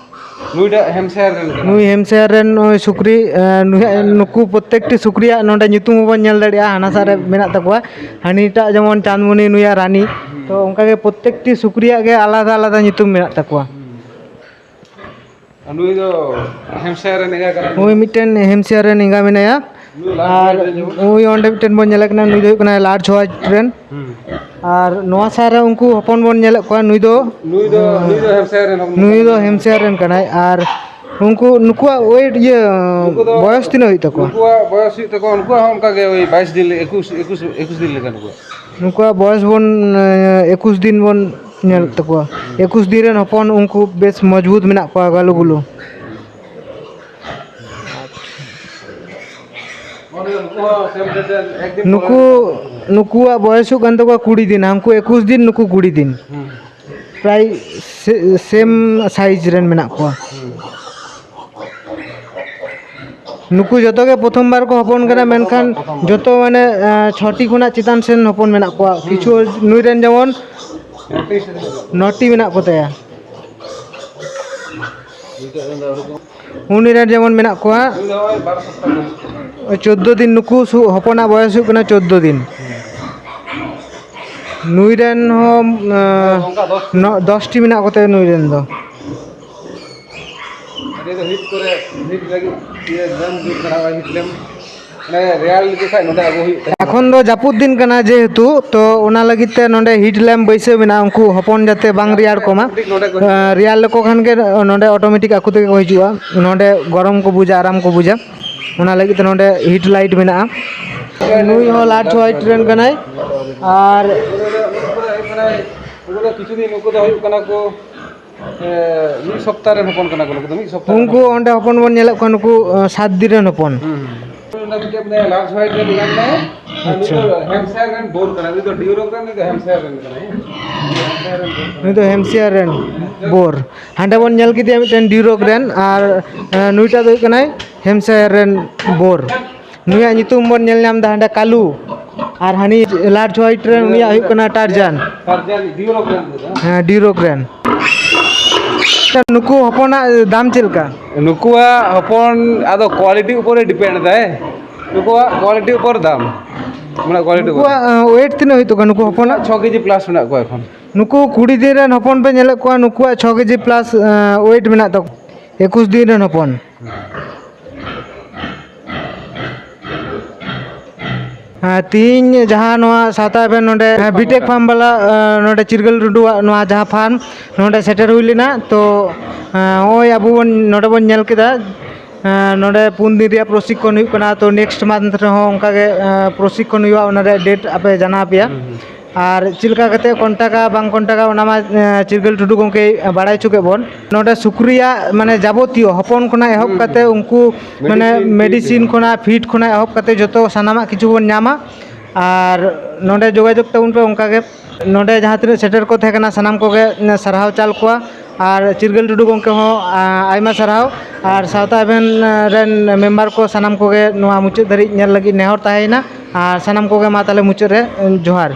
ᱱᱩᱭᱴᱟᱜ ᱦᱮᱢᱯᱥᱟᱭᱟᱨ ᱨᱮᱱ ᱠᱟᱱᱟᱭ᱾ ᱱᱩᱭ ᱦᱮᱢᱯᱥᱟᱭᱟᱨ ᱨᱮᱱ ᱱᱩᱭ ᱥᱩᱠᱨᱤ, ᱮ, ᱱᱩᱭ, ᱱᱩᱠᱩ ᱯᱨᱚᱛᱛᱮᱠᱴᱤ ᱥᱩᱠᱨᱤᱭᱟᱜ ᱱᱚᱰᱮ ᱧᱩᱛᱩᱢ ᱦᱚᱸᱵᱚᱱ ᱧᱮᱞ ᱫᱟᱲᱮᱭᱟᱜᱼᱟ, ᱦᱟᱱᱟ ᱥᱟ ᱨᱮ ᱢᱮᱱᱟᱜ ᱛᱟᱠᱚᱣᱟ᱾ ᱦᱟᱹᱱᱤᱴᱟᱜ ᱡᱮᱢᱚᱱ ᱪᱟᱸᱫᱽᱢᱩᱱᱤ, ᱱᱩᱭᱟᱜ ᱨᱟᱱᱤ᱾ ᱦᱩᱸ᱾ ᱛᱚ ᱚᱱᱠᱟᱜᱮ ᱯᱨᱚᱛᱛᱮᱠᱴᱤ ᱥᱩᱠᱨᱤᱭᱟᱜ ᱜᱮ ᱟᱞᱟᱫᱟ ᱟᱞᱟᱫᱟ ᱧᱩᱛᱩᱢ ᱢᱮᱱᱟᱜ ᱛᱟᱠᱚᱣᱟ᱾ ᱦᱩᱸ᱾ ᱟᱨ ᱱᱩᱭ ᱫᱚ ᱦᱮᱢᱯᱥᱟᱭᱟᱨ ᱨᱮᱱ ᱮᱸᱜᱟ ᱠᱟᱱᱟᱭ᱾ ᱱᱩᱭ ᱢᱤᱫᱴᱮᱱ ᱦᱮᱢᱯᱥᱟᱭᱟᱨ ᱨᱮᱱ ᱮᱸᱜᱟ ᱢᱮᱱᱟᱭᱟ᱾ ᱱᱩᱭ ᱞᱟᱞ ᱟᱨ ᱦᱮᱢᱯᱥᱟᱭᱟᱨ ᱨᱮᱱ ᱡᱮᱢᱚᱱ᱾ ᱱᱩᱭ ᱚᱸᱰᱮ ᱢᱤᱫᱴᱮᱱ ᱵᱚᱱ ᱧᱮᱞᱮ ᱠᱟᱱᱟ, ᱱᱩᱭ ᱫᱚ ᱦᱩᱭᱩᱜ ᱠᱟᱱᱟᱭ ᱞᱟᱨᱡᱽ ᱦᱳᱣᱟᱭᱤᱴ ᱨᱮᱱ᱾ ᱦᱩᱸ᱾ ᱟᱨ ᱱᱚᱣᱟ ᱥᱟᱨ ᱨᱮ ᱩᱱᱠᱩ ᱦᱚᱯᱚᱱ ᱵᱚᱱ ᱧᱮᱞᱮᱫ ᱠᱚᱣᱟ, ᱱᱩᱭ ᱫᱚ, ᱱᱩᱭ ᱫᱚ, ᱱᱩᱭ ᱫᱚ ᱦᱮᱢᱯᱥᱟᱭᱟᱨ ᱨᱮᱱ ᱦᱚᱯᱚᱱ ᱱᱩᱭ ᱫᱚ ᱠᱟᱱᱟᱭ᱾ ᱦᱮᱢᱯᱥᱟᱭᱟᱨ ᱨᱮᱱ ᱠᱟᱱᱟᱭ᱾ ᱟᱨ ᱩᱱᱠᱩ, ᱱᱩᱠᱩᱣᱟᱜ ᱳᱭᱮᱴ, ᱤᱭᱟᱹ, ᱱᱩᱠᱩ ᱫᱚ, ᱵᱚᱭᱚᱥ ᱛᱤᱱᱟᱹᱜ ᱦᱩᱭᱩᱜ ᱛᱟᱠᱚᱣᱟ? ᱱᱩᱠᱩᱣᱟᱜ ᱵᱚᱭᱚᱥ ᱦᱩᱭᱩᱜ ᱛᱟᱠᱚᱣᱟ, ᱩᱱᱠᱩᱣᱟᱜ ᱦᱚᱸ ᱚᱱᱠᱟ ᱜᱮ ᱳᱭ ᱵᱟᱭᱤᱥ ᱫᱤᱱ, ᱮᱠᱩᱥ, ᱮᱠᱩᱥ, ᱮᱠᱩᱥ ᱫᱤᱱ ᱞᱮᱠᱟ ᱱᱩᱠᱩᱣᱟᱜ᱾ ᱱᱩᱠᱩᱣᱟᱜ ᱵᱚᱭᱚᱥ ᱵᱚᱱ, ᱮ, ᱮᱠᱩᱥ ᱫᱤᱱ ᱵᱚᱱ ᱧᱮᱞ ᱦᱩᱸ᱾ ᱛᱟᱠᱚᱣᱟ᱾ ᱦᱩᱸ᱾ ᱮᱠᱩᱥ ᱫᱤᱱ ᱨᱮᱱ ᱦᱚᱯᱚᱱ ᱩᱱᱠᱩ ᱵᱮᱥ ᱢᱚᱡᱽᱵᱩᱛ ᱢᱮᱱᱟᱜ ᱠᱚᱣᱟ, ᱜᱟᱞᱩ ᱜᱩᱞᱩ᱾ ᱦᱩᱸ᱾ ᱱᱩᱠᱩ, ᱱᱩᱠᱩᱣᱟᱜ ᱵᱚᱭᱚᱥ ᱦᱩᱭᱩᱜ ᱠᱟᱱ ᱛᱟᱠᱚᱣᱟ ᱠᱩᱲᱤ ᱫᱤᱱ, ᱦᱟᱱᱠᱩ ᱮᱠᱩᱥ ᱫᱤᱱ, ᱱᱩᱠᱩ ᱠᱩᱲᱤ ᱫᱤᱱ᱾ ᱦᱩᱸ᱾ ᱯᱨᱟᱭ ᱥᱮ-, ᱥᱮᱢ ᱥᱟᱭᱤᱡᱽ ᱨᱮᱱ ᱢᱮᱱᱟᱜ ᱠᱚᱣᱟ᱾ ᱦᱩᱸ᱾ ᱱᱩᱠᱩ ᱡᱚᱛᱚ ᱜᱮ ᱯᱨᱚᱛᱷᱚᱢ ᱵᱟᱨ ᱠᱚ ᱦᱚᱯᱚᱱ ᱠᱟᱱᱟ, ᱦᱮᱸ, ᱯᱨᱚᱛᱷᱚᱢ ᱢᱮᱱᱠᱷᱟᱱ ᱵᱟᱨ, ᱯᱨᱚᱛᱷᱚᱢ ᱵᱟᱨ᱾ ᱡᱚᱛᱚ ᱢᱟᱱᱮ, ᱮᱸ, ᱪᱷᱚᱴᱤ ᱠᱷᱚᱱᱟᱜ ᱪᱮᱛᱟᱱ ᱥᱮᱱ ᱦᱚᱯᱚᱱ ᱢᱮᱱᱟᱜ ᱠᱚᱣᱟ᱾ ᱦᱩᱸ᱾ ᱠᱤᱪᱷᱩ ᱱᱩᱭ ᱨᱮᱱ ᱡᱮᱢᱚᱱ ᱱᱚᱴᱤ ᱥᱮ ᱛᱤᱱᱟᱹᱜ? ᱱᱚᱴᱤ ᱢᱮᱱᱟᱜ ᱠᱚ ᱛᱟᱭᱟ᱾ ᱱᱤᱛᱚᱜ ᱫᱚ ᱟᱹᱣᱨᱤ ᱠᱚ ᱩᱱᱤ ᱨᱮᱱ ᱡᱮᱢᱚᱱ ᱢᱮᱱᱟᱜ ᱠᱚᱣᱟ᱾ ᱩᱱᱤ ᱫᱚ ᱱᱚᱜᱼᱚᱭ ᱵᱟᱨ ᱥᱚᱯᱛᱟᱦᱚ ᱜᱟᱱ᱾ ᱪᱳᱫᱽᱫᱳ ᱫᱤᱱ, ᱱᱩᱠᱩ ᱥᱩ-, ᱦᱚᱯᱚᱱᱟᱜ ᱵᱚᱭᱚᱥ ᱦᱩᱭᱩᱜ ᱠᱟᱱᱟ ᱪᱳᱫᱽᱫᱳ ᱫᱤᱱ᱾ ᱦᱩᱸ᱾ ᱱᱩᱭ ᱨᱮᱱ ᱦᱚᱸ, ᱟᱸ, ᱚᱱᱠᱟ ᱫᱚᱥ ᱱᱚ-, ᱫᱚᱥᱴᱤ ᱢᱮᱱᱟᱜ ᱠᱚᱛᱟᱭᱟ ᱱᱩᱭ ᱨᱮᱱ ᱫᱚ᱾ ᱟᱞᱮ ᱫᱚ ᱦᱤᱴ ᱠᱚᱨᱮ, ᱦᱤᱴ ᱞᱟᱹᱜᱤᱫ ᱤᱭᱟᱹ ᱞᱮᱢ ᱡᱩᱛ ᱵᱟᱲᱟᱣᱟ, ᱦᱤᱴ ᱞᱮᱢ᱾ ᱢᱟᱱᱮ ᱨᱮᱭᱟᱲ ᱞᱮᱠᱚ ᱠᱷᱟᱡ ᱱᱚᱰᱮ ᱟᱹᱜᱩ ᱦᱩᱭᱩᱜ ᱛᱟᱦᱮᱸᱫ᱾ ᱮᱠᱷᱚᱱ ᱫᱚ ᱡᱟᱹᱯᱩᱫ ᱫᱤᱱ ᱠᱟᱱᱟ ᱡᱮᱦᱮᱛᱩ, ᱛᱚ ᱚᱱᱟ ᱞᱟᱹᱜᱤᱫ ᱛᱮ ᱱᱚᱰᱮ ᱦᱤᱴ ᱞᱮᱢᱯ ᱵᱟᱹᱭᱥᱟᱹᱣ ᱢᱮᱱᱟᱜᱼᱟ, ᱩᱱᱠᱩ ᱦᱚᱯᱚᱱ ᱡᱟᱛᱮ ᱵᱟᱝ ᱨᱮᱭᱟᱲ ᱠᱚᱢᱟ᱾ ᱴᱷᱤᱠ ᱱᱚᱰᱮ ᱠᱚ ᱦᱤᱡᱩᱜᱼᱟ᱾ ᱮᱸ, ᱨᱮᱭᱟᱲ ᱞᱮᱠᱚ ᱠᱷᱟᱱ ᱜᱮ ᱱᱚᱰᱮ ᱚᱴᱳᱢᱮᱴᱤᱠ ᱟᱠᱚ ᱛᱮᱜᱮ ᱠᱚ ᱦᱤᱡᱩᱜᱼᱟ, ᱱᱚᱰᱮ ᱜᱚᱨᱚᱢ ᱠᱚ ᱵᱩᱡᱟ, ᱟᱨᱟᱢ ᱠᱚ ᱵᱩᱡᱟ᱾ ᱚᱱᱟ ᱞᱟᱹᱜᱤᱫ ᱛᱮ ᱱᱚᱰᱮ ᱦᱤᱴ ᱞᱟᱭᱤᱴ ᱢᱮᱱᱟᱜᱼᱟ᱾ ᱱᱩᱭ ᱦᱚᱸ ᱞᱟᱨᱡᱽ ᱦᱳᱭᱟᱭᱤᱴ ᱨᱮᱱ ᱠᱟᱱᱟᱭ᱾ ᱟᱨ ᱩᱱᱠᱩ ᱫᱚ ᱠᱤᱪᱷᱩ ᱫᱤᱱ, ᱩᱱᱠᱩ ᱫᱚ ᱦᱩᱭᱩᱜ ᱠᱟᱱᱟ ᱠᱚ, ᱮ, ᱢᱤᱫ ᱥᱚᱯᱛᱟ ᱨᱮᱱ ᱦᱚᱯᱚᱱ ᱠᱟᱱᱟ ᱠᱚ ᱱᱩᱠᱩ ᱫᱚ, ᱢᱤᱫ ᱥᱚᱯᱛᱟ ᱨᱮᱱ ᱩᱱᱠᱩ ᱦᱚᱯᱚᱱ᱾ ᱚᱸᱰᱮ ᱦᱚᱯᱚᱱ ᱵᱚᱱ ᱧᱮᱞᱮᱫ ᱠᱚᱣᱟ, ᱱᱩᱠᱩ, ᱮ, ᱥᱟᱛ ᱫᱤᱱ ᱨᱮᱱ ᱦᱚᱯᱚᱱ᱾ ᱦᱩᱸ, ᱦᱩᱸ᱾ ᱚᱸᱰᱮ ᱢᱤᱫᱴᱮᱱ ᱢᱮᱱᱟᱭᱟ, ᱞᱟᱨᱡᱽ ᱦᱳᱭᱟᱭᱤᱴ ᱨᱮᱱ ᱢᱮᱱᱟᱭᱟ, ᱟᱨ ᱱᱩᱭ ᱟᱪᱪᱷᱟ᱾ ᱫᱚ ᱦᱮᱢᱯᱥᱟᱭᱟᱨ ᱨᱮᱱ ᱵᱳᱨ ᱠᱟᱱᱟᱭ, ᱱᱩᱭ ᱫᱚ ᱰᱤᱭᱩᱨᱳᱜᱽ ᱨᱮᱱ, ᱱᱩᱭ ᱫᱚ ᱦᱮᱢᱯᱥᱟᱭᱟᱨ ᱨᱮᱱ ᱠᱟᱱᱟᱭ᱾ ᱱᱩᱭ ᱫᱚ ᱦᱮᱢᱯᱥᱟᱭᱟᱨ ᱨᱮᱱ ᱵᱳᱨ᱾ ᱦᱟᱸᱰᱮ ᱵᱚᱱ ᱧᱮᱞ ᱠᱮᱫᱮᱭᱟ ᱢᱤᱫᱴᱮᱱ ᱰᱤᱭᱩᱨᱳᱜᱽ ᱨᱮᱱ, ᱟᱨ, ᱮ, ᱱᱩᱭᱴᱟᱜ ᱫᱚ ᱦᱩᱭᱩᱜ ᱠᱟᱱᱟᱭ ᱦᱮᱢᱯᱥᱟᱭᱟᱨ ᱨᱮᱱ ᱵᱳᱨ᱾ ᱱᱩᱭᱟᱜ ᱧᱩᱛᱩᱢ ᱵᱚᱱ ᱧᱮᱞ ᱧᱟᱢ ᱮᱫᱟ ᱦᱟᱸᱰᱮ ᱠᱟᱞᱩ, ᱟᱨ ᱦᱟᱹᱱᱤ ᱞᱟᱨᱡᱽ ᱦᱳᱭᱟᱭᱤᱴ ᱨᱮᱱ ᱩᱱᱤᱭᱟᱜ ᱦᱩᱭᱩᱜ ᱠᱟᱱᱟ ᱴᱟᱨᱡᱟᱱ᱾ ᱴᱟᱨᱡᱟᱱ, ᱰᱤᱭᱩᱨᱳᱜᱽ ᱨᱮᱱ ᱩᱱᱤ ᱫᱚ᱾ ᱦᱮᱸ, ᱰᱤᱭᱩᱨᱳᱜᱽ ᱨᱮᱱ᱾ ᱟᱪᱪᱷᱟ, ᱱᱩᱠᱩ ᱦᱚᱯᱚᱱᱟᱜ ᱫᱟᱢ ᱪᱮᱫ ᱞᱮᱠᱟ? ᱱᱩᱠᱩᱣᱟᱜ ᱦᱚᱯᱚᱱ ᱟᱫᱚ ᱠᱳᱣᱟᱞᱤᱴᱤ ᱩᱯᱚᱨᱮ ᱰᱤᱯᱮᱱᱰ ᱫᱟᱭ᱾ ᱱᱩᱠᱩᱣᱟᱜ ᱠᱳᱣᱟᱞᱤᱴᱤ ᱩᱯᱚᱨ ᱫᱟᱢ, ᱢᱟᱱᱮ ᱠᱳᱣᱟᱞᱤᱴᱤ ᱩᱯᱚᱨ᱾ ᱱᱩᱠᱩᱣᱟᱜ, ᱟᱸ, ᱳᱭᱮᱴ ᱛᱤᱱᱟᱹᱜ ᱦᱩᱭᱩᱜ ᱛᱟᱠᱚᱣᱟ ᱱᱩᱠᱩ ᱦᱚᱯᱚᱱᱟᱜ? ᱪᱷᱚ ᱠᱮᱡᱤ ᱯᱞᱟᱥ ᱢᱮᱱᱟᱜ ᱠᱚᱣᱟ ᱮᱠᱷᱚᱱ᱾ ᱱᱩᱠᱩ ᱠᱩᱲᱤ ᱫᱤᱱ ᱨᱮᱱ ᱦᱚᱯᱚᱱ ᱯᱮ ᱧᱮᱞᱮᱫ ᱠᱚᱣᱟ, ᱱᱩᱠᱩᱣᱟᱜ ᱪᱷᱚ ᱠᱮᱡᱤ ᱯᱞᱟᱥ, ᱟᱸ, ᱳᱭᱮᱴ ᱢᱮᱱᱟᱜ ᱛᱟᱠᱚᱣᱟ᱾ ᱮᱠᱩᱥ ᱫᱤᱱ ᱨᱮᱱ ᱦᱚᱯᱚᱱ᱾ ᱦᱮᱸ, ᱛᱤᱦᱤᱧ ᱡᱟᱦᱟᱸ ᱱᱚᱣᱟ ᱥᱟᱶᱛᱟ ᱮᱵᱷᱮᱱ ᱱᱚᱰᱮ, ᱦᱮᱸ, ᱵᱤᱴᱮᱠ ᱯᱷᱟᱨᱢ ᱵᱟᱞᱟ, ᱮᱸ, ᱱᱚᱰᱮ ᱪᱤᱨᱜᱟᱹᱞ ᱴᱩᱰᱩᱣᱟᱜ ᱱᱚᱣᱟ ᱡᱟᱦᱟᱸ ᱯᱷᱟᱨᱢ ᱱᱚᱰᱮ ᱥᱮᱴᱮᱨ ᱦᱩᱭ ᱞᱮᱱᱟ᱾ ᱛᱚ, ᱮᱸ, ᱱᱚᱜᱼᱚᱭ ᱟᱵᱚ ᱵᱚᱱ, ᱱᱚᱰᱮ ᱵᱚᱱ ᱧᱮᱞ ᱠᱮᱫᱟ, ᱮᱸ, ᱱᱚᱰᱮ ᱯᱩᱱ ᱫᱤᱱ ᱨᱮᱭᱟᱜ ᱯᱨᱚᱥᱤᱠᱠᱷᱚᱱ ᱦᱩᱭᱩᱜ ᱠᱟᱱᱟ᱾ ᱛᱚ, ᱱᱮᱠᱥᱴ ᱢᱟᱱᱛᱷ ᱨᱮᱦᱚᱸ ᱚᱱᱠᱟᱜᱮ, ᱮᱸ, ᱯᱨᱚᱥᱤᱠᱠᱷᱚᱱ ᱦᱩᱭᱩᱜᱼᱟ, ᱚᱱᱟ ᱨᱮᱭᱟᱜ ᱰᱮᱴ ᱟᱯᱮ ᱡᱟᱱᱟᱣ ᱟᱯᱮᱭᱟ᱾ ᱦᱩᱸ, ᱦᱩᱸ᱾ ᱟᱨ ᱪᱮᱫ ᱞᱮᱠᱟ ᱠᱟᱛᱮ ᱠᱚᱱᱴᱟᱠᱟ, ᱵᱟᱝ ᱠᱚᱱᱴᱟᱠᱟ, ᱚᱱᱟ ᱢᱟ, ᱮᱸ, ᱪᱤᱨᱜᱟᱹᱞ ᱴᱩᱰᱩ ᱜᱚᱢᱠᱮᱭ ᱵᱟᱲᱟᱭ ᱦᱚᱪᱚ ᱠᱮᱫ ᱵᱚᱱ᱾ ᱱᱚᱰᱮ ᱥᱩᱠᱨᱤᱭᱟᱜ, ᱢᱟᱱᱮ, ᱡᱟᱵᱚᱛᱤᱭᱚ ᱦᱚᱯᱚᱱ ᱠᱷᱚᱱᱟᱜ ᱮᱦᱚᱵ ᱦᱩᱸ, ᱠᱟᱛᱮ ᱦᱩᱸ᱾ ᱩᱱᱠᱩ, ᱢᱟᱱᱮ, ᱢᱮᱰᱤᱥᱤᱱ, ᱢᱮᱰᱤᱥᱤᱱ ᱠᱷᱚᱱᱟᱜ, ᱯᱷᱤᱰ ᱠᱷᱚᱱᱟᱜ ᱮᱦᱚᱵ ᱠᱟᱛᱮ ᱡᱚᱛᱚ ᱥᱟᱱᱟᱢᱟᱜ ᱠᱤᱪᱷᱩ ᱵᱚᱱ ᱧᱟᱢᱟ᱾ ᱟᱨ ᱱᱚᱰᱮ ᱡᱳᱜᱟᱡᱳᱜᱽ ᱛᱟᱵᱚᱱ ᱯᱮ ᱚᱱᱠᱟᱜᱮ᱾ ᱱᱚᱰᱮ ᱡᱟᱦᱟᱸ ᱛᱤᱱᱟᱹᱜ ᱥᱮᱴᱮᱨ ᱠᱚ ᱛᱟᱦᱮᱸ ᱠᱟᱱᱟ, ᱥᱟᱱᱟᱢ ᱠᱚᱜᱮ, ᱮᱸ, ᱥᱟᱨᱦᱟᱣ ᱪᱟᱞ ᱠᱚᱣᱟ᱾ ᱟᱨ ᱪᱤᱨᱜᱟᱹᱞ ᱴᱩᱰᱩ ᱜᱚᱢᱠᱮ ᱦᱚᱸ, ᱟ-, ᱟᱭᱢᱟ ᱥᱟᱨᱦᱟᱣ᱾ ᱟᱨ ᱥᱟᱶᱛᱟ ᱮᱵᱷᱮᱱ ᱨᱮᱱ ᱢᱮᱢᱵᱟᱨ ᱠᱚ ᱥᱟᱱᱟᱢ ᱠᱚᱜᱮ ᱱᱚᱣᱟ ᱢᱩᱪᱟᱹᱫ ᱫᱷᱟᱹᱨᱤᱡ ᱧᱮᱞ ᱞᱟᱹᱜᱤᱫ ᱱᱮᱦᱚᱨ ᱛᱟᱦᱮᱸᱭᱮᱱᱟ᱾ ᱟᱨ ᱥᱟᱱᱟᱢ ᱠᱚᱜᱮ ᱢᱟ ᱛᱟᱦᱚᱞᱮ ᱢᱩᱪᱟᱹᱫ ᱨᱮ, ᱮᱸ, ᱡᱚᱦᱟᱨ᱾